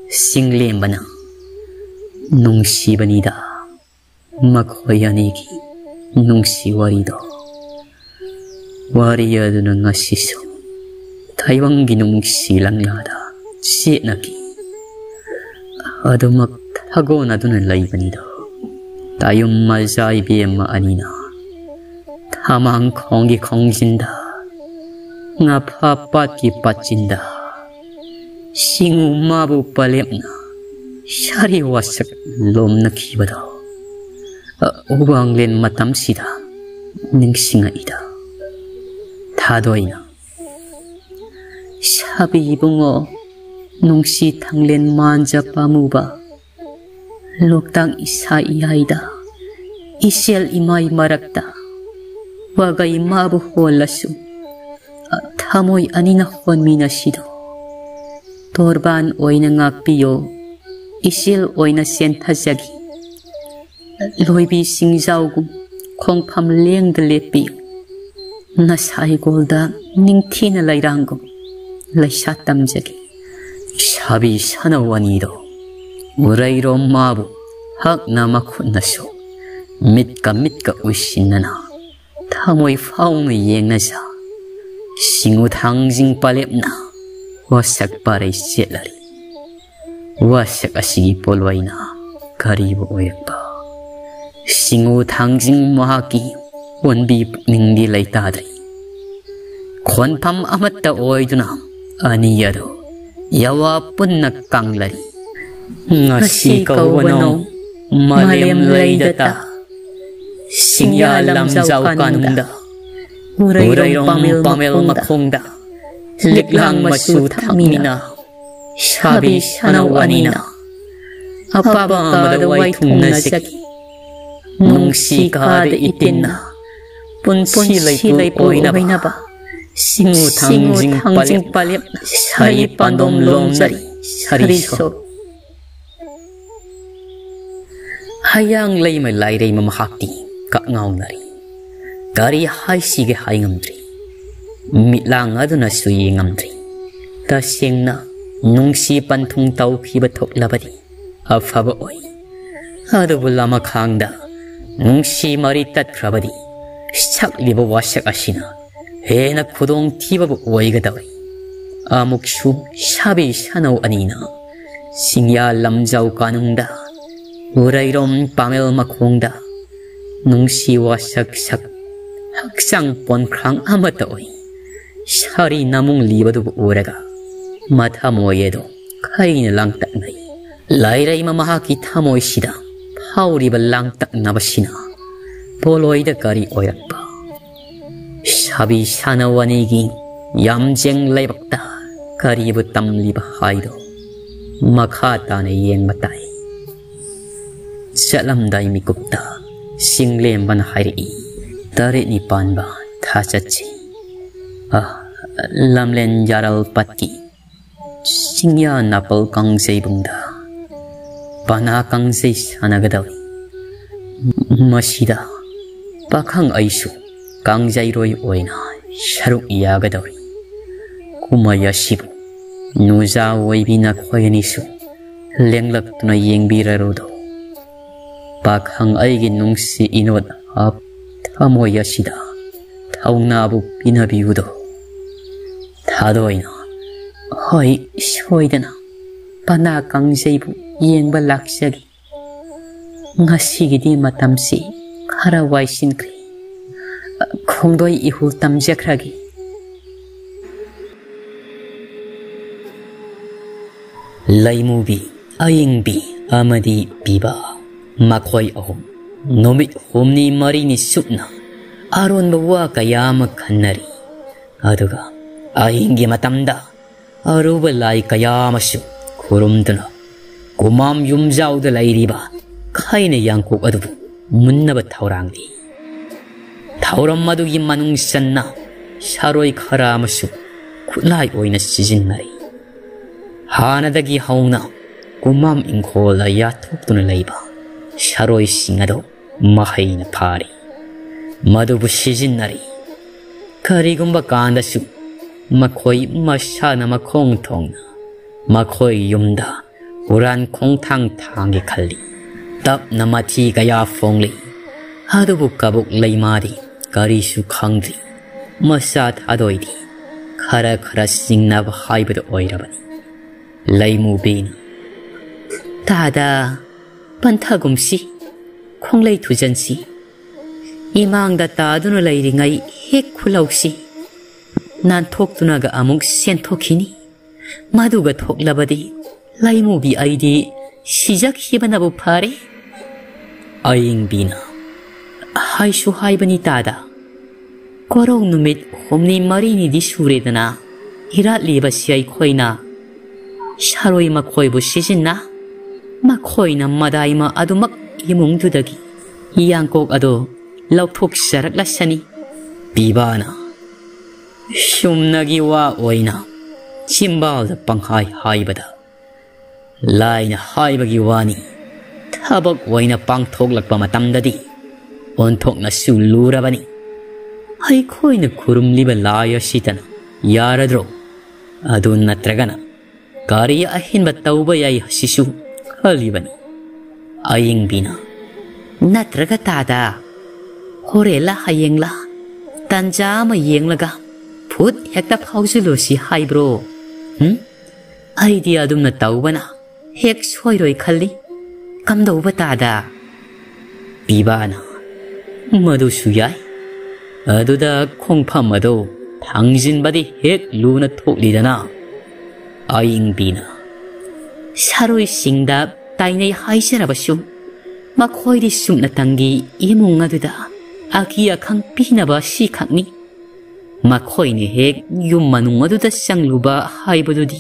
ꯆꯤꯡꯂꯦꯝꯕꯅ ꯅꯨꯡꯁꯤꯕꯅꯤꯗ ꯃꯈꯣꯏ ꯑꯅꯤꯒꯤ ꯅꯨꯡꯁꯤ ꯋꯥꯔꯤꯗꯣ꯫ ꯋꯥꯔꯤ ꯑꯗꯨꯅ ꯉꯁꯤꯁꯨ ꯇꯥꯏꯕꯪꯒꯤ ꯅꯨꯡꯁꯤ ꯂꯪꯂꯥꯗ ꯆꯦꯠꯅꯈꯤ꯫ ꯑꯗꯨꯃꯛ ꯊꯥꯒꯣꯟꯅꯗꯨꯅ ꯂꯩꯕꯅꯤꯗꯣ꯫ ꯇꯥꯌꯨꯝ ꯃꯖꯥ ꯏꯕꯦꯝꯃ ꯑꯅꯤꯅ ꯊꯃꯥꯡ ꯈꯣꯡꯒꯤ ꯈꯣꯡꯖꯤꯟꯗ, ꯉꯥꯐꯥ ꯄꯥꯠꯀꯤ ꯄꯥꯠꯆꯤꯟꯗ, ꯁꯤꯡꯉꯨ ꯃꯥꯕꯨ ꯄꯂꯦꯞꯅ ꯁꯥꯔꯤ ꯋꯥꯁꯛ ꯂꯣꯝꯅꯈꯤꯕꯗꯣ ꯎꯕꯥꯡꯂꯦꯟ ꯃꯇꯝꯁꯤꯗ ꯅꯤꯡꯁꯤꯡꯉꯛꯏꯗ꯫ ꯊꯥꯗꯣꯏꯅ ꯁꯥꯕꯤ ꯏꯕꯨꯡꯉꯣ, ꯅꯨꯡꯁꯤ ꯊꯥꯡꯂꯦꯟ ꯃꯥꯟꯖ ꯄꯥꯝꯃꯨꯕ, ꯂꯣꯛꯇꯥꯛ ꯏꯁꯥ ꯏꯌꯥꯏꯗ ꯏꯆꯦꯜ ꯏꯃꯥꯏ ꯃꯔꯛꯇ ꯋꯥꯒꯩ ꯃꯥꯕꯨ ꯍꯣꯜꯂꯁꯨ ꯊꯃꯣꯏ ꯑꯅꯤꯅ ꯍꯣꯟꯃꯤꯟꯅꯁꯤꯗꯣ꯫ ꯇꯣꯔꯕꯥꯟ ꯑꯣꯏꯅ ꯉꯥꯛꯄꯤꯌꯣ, ꯏꯆꯦꯜ ꯑꯣꯏꯅ ꯆꯦꯟꯊꯖꯒꯦ꯫ ꯂꯣꯏꯕꯤ ꯁꯤꯡꯖꯥꯎꯒꯨꯝ ꯈꯣꯡꯐꯝ ꯂꯦꯡꯗ ꯂꯦꯞꯄꯤꯌꯨ꯫ ꯅꯁꯥ ꯏꯒꯣꯜꯗ ꯅꯤꯡꯊꯤꯅ ꯂꯩꯔꯥꯡꯒꯨꯝ ꯂꯩꯁꯥ ꯇꯝꯖꯒꯦ꯫ ꯁꯥꯕꯤ ꯁꯥꯅꯧ ꯑꯅꯤꯗꯣ ꯎꯔꯩꯔꯣꯝ ꯃꯥꯕꯨ ꯍꯛꯅ ꯃꯈꯨꯠꯅꯁꯨ ꯃꯤꯠꯀ ꯃꯤꯠꯀ ꯎꯏꯁꯤꯟꯅꯅ ꯊꯃꯣꯏ ꯐꯥꯎꯅ ꯌꯦꯡꯅꯖ꯫ ꯁꯤꯡꯉꯨ ꯊꯥꯡꯖꯤꯡ ꯄꯥꯂꯦꯞꯅ ꯋꯥꯁꯛ ꯄꯥꯔꯩ ꯆꯦꯠꯂꯔꯤ꯫ ꯋꯥꯁꯛ ꯑꯁꯤꯒꯤ ꯄꯣꯠꯂꯣꯏꯅ ꯀꯔꯤꯕꯨ ꯑꯣꯏꯔꯛꯄ? ꯁꯤꯡꯉꯨ ꯊꯥꯡꯖꯤꯡ ꯃꯍꯥꯛꯀꯤ ꯑꯣꯟꯕꯤ ꯄꯨꯛꯅꯤꯡꯗꯤ ꯂꯩꯇꯥꯗ꯭ꯔꯤ꯫ ꯈꯣꯟꯐꯝ ꯑꯃꯠꯇ ꯑꯣꯏꯗꯨꯅ ꯑꯅꯤ ꯑꯗꯨ ꯌꯋꯥ ꯄꯨꯟꯅ ꯀꯪꯂꯔꯤ꯫ ꯉꯁꯤ ꯀꯧꯕꯅꯣ ꯃꯥꯂꯦꯝ ꯂꯩꯗꯇ ꯁꯤꯡꯌꯥ ꯂꯝꯖꯥꯎ ꯀꯥꯅꯨꯡꯗ ꯎꯔꯩꯔꯣꯝ ꯄꯥꯃꯦꯜ ꯃꯈꯣꯡꯗ ꯂꯤꯛꯂꯥꯡ ꯃꯆꯨ ꯊꯛꯃꯤꯅ ꯁꯥꯕꯤ ꯁꯥꯅꯧ ꯑꯅꯤꯅ ꯑꯄꯥꯝꯕꯗ ꯋꯥꯏꯊꯨꯡꯅꯖꯈꯤ꯫ ꯅꯨꯡꯁꯤ ꯀꯥꯗ ꯏꯇꯤꯟꯅ ꯄꯨꯟꯁꯤ ꯂꯩꯄꯨ ꯑꯣꯏꯅꯕ ꯁꯤꯡꯉꯨ ꯊꯥꯡꯖꯤꯡ ꯄꯥꯂꯦꯞ ꯁꯥꯍꯤ ꯄꯥꯟꯗꯣꯝ ꯂꯣꯝꯅꯔꯤ ꯁꯥꯔꯤꯁꯣ꯫ ꯍꯌꯥꯡ ꯂꯩꯃ ꯂꯥꯏꯔꯩꯃ ꯃꯍꯥꯛꯇꯤ ꯀꯛꯉꯥꯎꯅꯔꯤ꯫ ꯀꯔꯤ ꯍꯥꯏꯁꯤꯒꯦ ꯍꯥꯏꯉꯝꯗ꯭ꯔꯤ꯫ ꯃꯤꯠꯂꯥꯡ ꯑꯗꯨꯅꯁꯨ ꯌꯦꯡꯉꯝꯗ꯭ꯔꯤ꯫ ꯇꯁꯦꯡꯅ ꯅꯨꯡꯁꯤ ꯄꯟꯊꯨꯡ ꯇꯧꯈꯤꯕ ꯊꯣꯛꯂꯕꯗꯤ ꯑꯐꯕ ꯑꯣꯏ꯫ ꯑꯗꯨꯕꯨ ꯂꯃꯈꯥꯡꯗ ꯅꯨꯡꯁꯤ ꯃꯔꯤ ꯇꯠꯈ꯭ꯔꯕꯗꯤ ꯁꯛꯂꯤꯕ ꯋꯥꯁꯛ ꯑꯁꯤꯅ ꯍꯦꯟꯅ ꯈꯨꯗꯣꯡꯊꯤꯕꯕꯨ ꯑꯣꯏꯒꯗꯧꯔꯤ꯫ ꯑꯃꯨꯛꯁꯨ ꯁꯥꯕꯤ ꯁꯥꯅꯧ ꯑꯅꯤꯅ ꯁꯤꯡꯌꯥ ꯂꯝꯖꯥꯎ ꯀꯥꯅꯨꯡꯗ ꯎꯔꯩꯔꯣꯝ ꯄꯥꯃꯦꯜ ꯃꯈꯣꯡꯗ ꯅꯨꯡꯁꯤ ꯋꯥꯁꯛ ꯁꯛ ꯍꯛꯆꯥꯡ ꯄꯣꯟꯈ꯭ꯔꯥꯡ ꯑꯃꯠꯇ ꯑꯣꯏ꯫ ꯁꯥꯔꯤ ꯅꯃꯨꯡ ꯂꯤꯕꯗꯨꯕꯨ ꯎꯔꯒ ꯃꯊꯃꯣꯏ ꯑꯗꯨ ꯈꯩꯅ ꯂꯥꯡꯇꯛꯅꯩ꯫ ꯂꯥꯏꯔꯩꯃ ꯃꯍꯥꯛꯀꯤ ꯊꯃꯣꯏꯁꯤꯗ ꯐꯥꯎꯔꯤꯕ ꯂꯥꯡꯇꯛꯅꯕꯁꯤꯅ ꯄꯣꯂꯣꯏꯗ ꯀꯔꯤ ꯑꯣꯏꯔꯛꯄ? ꯁꯥꯕꯤ ꯁꯥꯅꯧ ꯑꯅꯤꯒꯤ ꯌꯥꯝꯖꯦꯡ ꯂꯩꯕꯛꯇ ꯀꯔꯤꯕꯨ ꯇꯝꯂꯤꯕ ꯍꯥꯏꯗꯣ ꯃꯈꯥ ꯇꯥꯅ ꯌꯦꯡꯕ ꯇꯥꯏ꯫ ꯆꯠꯂꯝꯗꯥꯏ ꯃꯤꯀꯨꯞꯇ ꯆꯤꯡꯂꯦꯝꯕꯅ ꯍꯥꯏꯔꯛꯏ, "ꯇꯔꯦꯠꯅꯤ ꯄꯥꯟꯕ ꯊꯥ ꯆꯠꯁꯤ꯫ ꯑ, ꯂꯝꯂꯦꯟ ꯌꯥꯔꯜ ꯄꯠꯀꯤ ꯆꯤꯡꯌꯥ ꯅꯥꯄꯜ ꯀꯥꯡꯖꯩꯕꯨꯡꯗ ꯄꯅꯥ ꯀꯥꯡꯖꯩ ꯁꯥꯟꯅꯒꯗꯧꯔꯤ꯫ ꯃꯁꯤꯗ ꯄꯥꯈꯪ ꯑꯩꯁꯨ ꯀꯥꯡꯖꯩꯔꯣꯏ ꯑꯣꯏꯅ ꯁꯔꯨꯛ ꯌꯥꯒꯗꯧꯔꯤ꯫ ꯀꯨꯝꯍꯩ ꯑꯁꯤꯕꯨ ꯅꯨꯖꯥ ꯑꯣꯏꯕꯤ ꯅꯈꯣꯏ ꯑꯅꯤꯁꯨ ꯂꯦꯡꯂꯛꯇꯨꯅ ꯌꯦꯡꯕꯤꯔꯔꯨꯗꯣ꯫ ꯄꯥꯈꯪ ꯑꯩꯒꯤ ꯅꯨꯡꯁꯤ ꯏꯅꯣꯠ ꯍꯥꯞ ꯊꯃꯣꯏ ꯑꯁꯤꯗ ꯊꯧꯅꯥꯕꯨ ꯄꯤꯅꯕꯤꯌꯨꯗꯣ꯫ ꯊꯥꯗꯣꯏꯅ, ꯍꯣꯏ, ꯁꯣꯏꯗꯅ ꯄꯅꯥ ꯀꯥꯡꯖꯩꯕꯨ ꯌꯦꯡꯕ ꯂꯥꯛꯆꯒꯦ꯫ ꯉꯁꯤꯒꯤꯗꯤ ꯃꯇꯝꯁꯤ ꯈꯔ ꯋꯥꯏꯁꯤꯟꯈ꯭ꯔꯦ꯫ ꯈꯣꯡꯗꯣꯏ ꯏꯍꯨꯜ ꯇꯝꯖꯈ꯭ꯔꯒꯦ꯫ ꯂꯩꯃꯨꯕꯤ, ꯑꯌꯤꯡꯕꯤ ꯑꯃꯗꯤ ꯄꯤꯕꯥ, ꯃꯈꯣꯏ ꯑꯍꯨꯝ ꯅꯨꯃꯤꯠ ꯍꯨꯝꯅꯤ ꯃꯔꯤꯅꯤ ꯆꯨꯞꯅ ꯑꯔꯣꯟꯕ ꯋꯥ ꯀꯌꯥ ꯑꯃ ꯈꯟꯅꯔꯤ꯫ ꯑꯗꯨꯒ ꯑꯍꯤꯡꯒꯤ ꯃꯇꯝꯗ ꯑꯔꯨꯕ ꯂꯥꯏ ꯀꯌꯥ ꯑꯃꯁꯨ ꯈꯨꯔꯨꯝꯗꯨꯅ ꯀꯨꯃꯥꯝ ꯌꯨꯝꯖꯥꯎꯗ ꯂꯩꯔꯤꯕ ꯈꯩꯅ ꯌꯥꯡꯀꯣꯛ ꯑꯗꯨꯕꯨ ꯃꯨꯟꯅꯕ ꯊꯧꯔꯥꯡꯂꯤ꯫ ꯊꯧꯔꯝ ꯑꯗꯨꯒꯤ ꯃꯅꯨꯡ ꯆꯟꯅ ꯁꯥꯔꯣꯏ ꯈꯔ ꯑꯃꯁꯨ ꯈꯨꯠꯂꯥꯏ ꯑꯣꯏꯅ ꯁꯤꯖꯤꯟꯅꯔꯤ꯫ ꯍꯥꯟꯅꯗꯒꯤ ꯍꯧꯅ ꯀꯨꯃꯥꯝ ꯏꯪꯈꯣꯜꯗ ꯌꯥꯊꯣꯛꯇꯨꯅ ꯂꯩꯕ ꯁꯥꯔꯣꯏꯁꯤꯡ ꯑꯗꯨ ꯃꯍꯩꯅ ꯐꯥꯔꯤ꯫ ꯃꯗꯨꯕꯨ ꯁꯤꯖꯤꯟꯅꯔꯤ꯫ ꯀꯔꯤꯒꯨꯝꯕ ꯀꯥꯟꯗꯁꯨ ꯃꯈꯣꯏ ꯃꯁꯥꯅ ꯃꯈꯣꯡ ꯊꯣꯡꯅ ꯃꯈꯣꯏ ꯌꯨꯝꯗ ꯍꯨꯔꯥꯟ ꯈꯣꯡꯊꯥꯡ ꯊꯥꯡꯒꯦ ꯈꯜꯂꯤ꯫ ꯇꯞꯅ ꯃꯊꯤ ꯀꯌꯥ ꯐꯣꯡꯂꯤ꯫ ꯑꯗꯨꯕꯨ ꯀꯕꯣꯛ ꯂꯩꯃꯥꯗꯤ ꯀꯔꯤꯁꯨ ꯈꯪꯗ꯭ꯔꯤ꯫ ꯃꯆꯥ ꯊꯥꯗꯣꯏꯗꯤ ꯈꯔ ꯈꯔ ꯆꯤꯡꯅꯕ ꯍꯥꯏꯕꯗꯨ ꯑꯣꯏꯔꯕꯅꯤ꯫ ꯂꯩꯃꯨꯕꯤꯅ, "ꯇꯥꯗ, ꯄꯟꯊꯒꯨꯝꯁꯤ, ꯈꯣꯡꯂꯩ ꯊꯨꯖꯟꯁꯤ꯫ ꯏꯃꯥꯡꯗ ꯇꯥꯗꯨꯅ ꯂꯩꯔꯤꯉꯩ ꯍꯦꯛ ꯈꯨꯜꯍꯧꯁꯤ꯫ ꯅꯥꯟꯊꯣꯛꯇꯨꯅꯒ ꯑꯃꯨꯛ ꯆꯦꯟꯊꯣꯛꯈꯤꯅꯤ꯫ ꯃꯗꯨꯒ ꯊꯣꯛꯂꯕꯗꯤ ꯂꯩꯃꯨꯕꯤ ꯑꯩꯗꯤ ꯁꯤꯖꯈꯤꯕꯅꯕꯨ ꯐꯔꯦ꯫" ꯑꯌꯤꯡꯕꯤꯅ, "ꯍꯥꯏꯁꯨ ꯍꯥꯏꯕꯅꯤ ꯇꯥꯗ, ꯀꯣꯔꯧ ꯅꯨꯃꯤꯠ ꯍꯨꯝꯅꯤ ꯃꯔꯤꯅꯤꯗꯤ ꯁꯨꯔꯦꯗꯅ ꯏꯔꯥꯠꯂꯤꯕꯁꯤ ꯑꯩꯈꯣꯏꯅ꯫ ꯁꯥꯔꯣꯏ ꯃꯈꯣꯏꯕꯨ ꯁꯤꯖꯤꯟꯅ ꯃꯈꯣꯏꯅ ꯃꯗꯥꯏꯃ ꯑꯗꯨꯃꯛ ꯏꯃꯨꯡꯗꯨꯗꯒꯤ ꯌꯥꯡꯀꯣꯛ ꯑꯗꯨ ꯂꯧꯊꯣꯛꯆꯔꯛꯂꯁꯅꯤ꯫" ꯄꯤꯕꯥꯅ ꯁꯨꯝꯅꯒꯤ ꯋꯥ ꯑꯣꯏꯅ ꯆꯤꯝꯕꯥꯜꯗ ꯄꯪꯍꯥꯏ ꯍꯥꯏꯕꯗ, ꯂꯥꯏꯅ ꯍꯥꯏꯕꯒꯤ ꯋꯥꯅꯤ, ꯊꯕꯛ ꯑꯣꯏꯅ ꯄꯥꯡꯊꯣꯛꯂꯛꯄ ꯃꯇꯝꯗꯗꯤ ꯑꯣꯟꯊꯣꯛꯅꯁꯨ ꯂꯨꯔꯕꯅꯤ꯫ ꯑꯩꯈꯣꯏꯅ ꯈꯨꯔꯨꯝꯂꯤꯕ ꯂꯥꯏ ꯑꯁꯤꯇꯅ ꯌꯥꯔꯗ꯭ꯔꯣ? ꯑꯗꯨ ꯅꯠꯇ꯭ꯔꯒꯅ ꯀꯔꯤ ꯑꯍꯦꯟꯕ ꯇꯧꯕ ꯌꯥꯏ ꯍꯥꯏꯁꯤꯁꯨ ꯈꯜꯂꯤꯕꯅꯤ꯫ ꯑꯌꯤꯡꯕꯤꯅ, "ꯅꯠꯇ꯭ꯔꯒ ꯇꯥꯗ, ꯍꯣꯔꯦꯟꯂ ꯍꯌꯦꯡꯂ ꯇꯟꯖꯥ ꯑꯃ ꯌꯦꯡꯂꯒ ꯐꯨꯠ ꯍꯦꯛꯇ ꯐꯥꯎꯖꯤꯜꯂꯨꯁꯤ ꯍꯥꯏꯕ꯭ꯔꯣ? ꯎꯝ? ꯑꯩꯗꯤ ꯑꯗꯨꯝꯅ ꯇꯧꯕꯅ ꯍꯦꯛ ꯁꯣꯏꯔꯣꯏ ꯈꯜꯂꯤ꯫ ꯀꯝꯗꯧꯕ ꯇꯥꯗ?" ꯄꯤꯕꯥꯅ, "ꯃꯗꯨꯁꯨ ꯌꯥꯏ꯫ ꯑꯗꯨꯗ ꯈꯣꯡꯐꯝ ꯑꯗꯨ ꯊꯥꯡꯖꯤꯟꯕꯗꯤ ꯍꯦꯛ ꯂꯨꯅ ꯊꯣꯛꯂꯤꯗꯅ꯫" ꯑꯌꯤꯡꯕꯤꯅ, ꯁꯥꯔꯣꯏꯁꯤꯡꯗ ꯇꯥꯏꯅꯩ ꯍꯥꯏꯖꯔꯕꯁꯨ, ꯃꯈꯣꯏꯗꯤ ꯁꯨꯞꯅꯇꯪꯒꯤ ꯏꯃꯨꯡ ꯑꯗꯨꯗ ꯑꯀꯤ ꯑꯈꯪ ꯄꯤꯅꯕ ꯁꯤꯈꯛꯅꯤ꯫ ꯃꯈꯣꯏꯅ ꯍꯦꯛ ꯌꯨꯝ ꯃꯅꯨꯡ ꯑꯗꯨꯗ ꯆꯪꯂꯨꯕ ꯍꯥꯏꯕꯗꯨꯗꯤ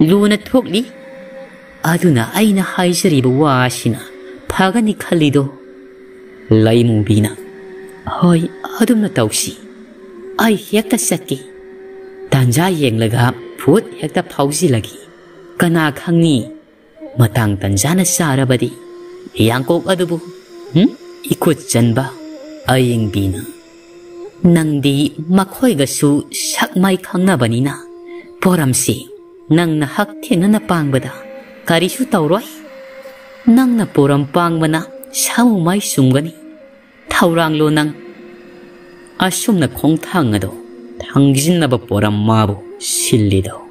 ꯂꯨꯅ ꯊꯣꯛꯂꯤ꯫ ꯑꯗꯨꯅ ꯑꯩꯅ ꯍꯥꯏꯖꯔꯤꯕ ꯋꯥ ꯑꯁꯤꯅ ꯐꯒꯅꯤ ꯈꯜꯂꯤꯗꯣ꯫ ꯂꯩꯃꯨꯕꯤꯅ, "ꯍꯣꯏ, ꯑꯗꯨꯝꯅ ꯇꯧꯁꯤ꯫ ꯑꯩ ꯍꯦꯛꯇ ꯆꯠꯀꯦ꯫ ꯇꯥꯟꯖꯥ ꯌꯦꯡꯂꯒ ꯐꯨꯠ ꯍꯦꯛꯇ ꯐꯥꯎꯖꯤꯜꯂꯒꯦ꯫ ꯀꯅꯥ ꯈꯪꯅꯤ, ꯃꯇꯥꯡ ꯇꯟꯖꯥꯅ ꯆꯥꯔꯕꯗꯤ ꯌꯥꯡꯀꯣꯛ ꯑꯗꯨꯕꯨ, ꯍꯨꯝ?" ꯏꯈꯨꯠ ꯆꯟꯕ ꯑꯌꯤꯡꯕꯤꯅ, "ꯅꯪꯗꯤ ꯃꯈꯣꯏꯒꯁꯨ ꯁꯛ ꯃꯥꯏ ꯈꯪꯅꯕꯅꯤꯅ, ꯄꯣꯔꯝꯁꯤ ꯅꯪꯅ ꯍꯛꯊꯦꯡꯅꯅ ꯄꯥꯡꯕꯗ ꯀꯔꯤꯁꯨ ꯇꯧꯔꯣꯏ꯫ ꯅꯪꯅ ꯄꯣꯔꯝ ꯄꯥꯡꯕꯅ ꯁꯥꯃꯨ ꯃꯥꯏ ꯆꯨꯝꯒꯅꯤ꯫ ꯊꯧꯔꯥꯡꯂꯣ ꯅꯪ?" ꯑꯁꯨꯝꯅ ꯈꯣꯡꯊꯥꯡ ꯑꯗꯣ ꯊꯥꯡꯖꯤꯟꯅꯕ ꯄꯣꯔꯝ ꯃꯥꯕꯨ ꯁꯤꯜꯂꯤꯗꯣ꯫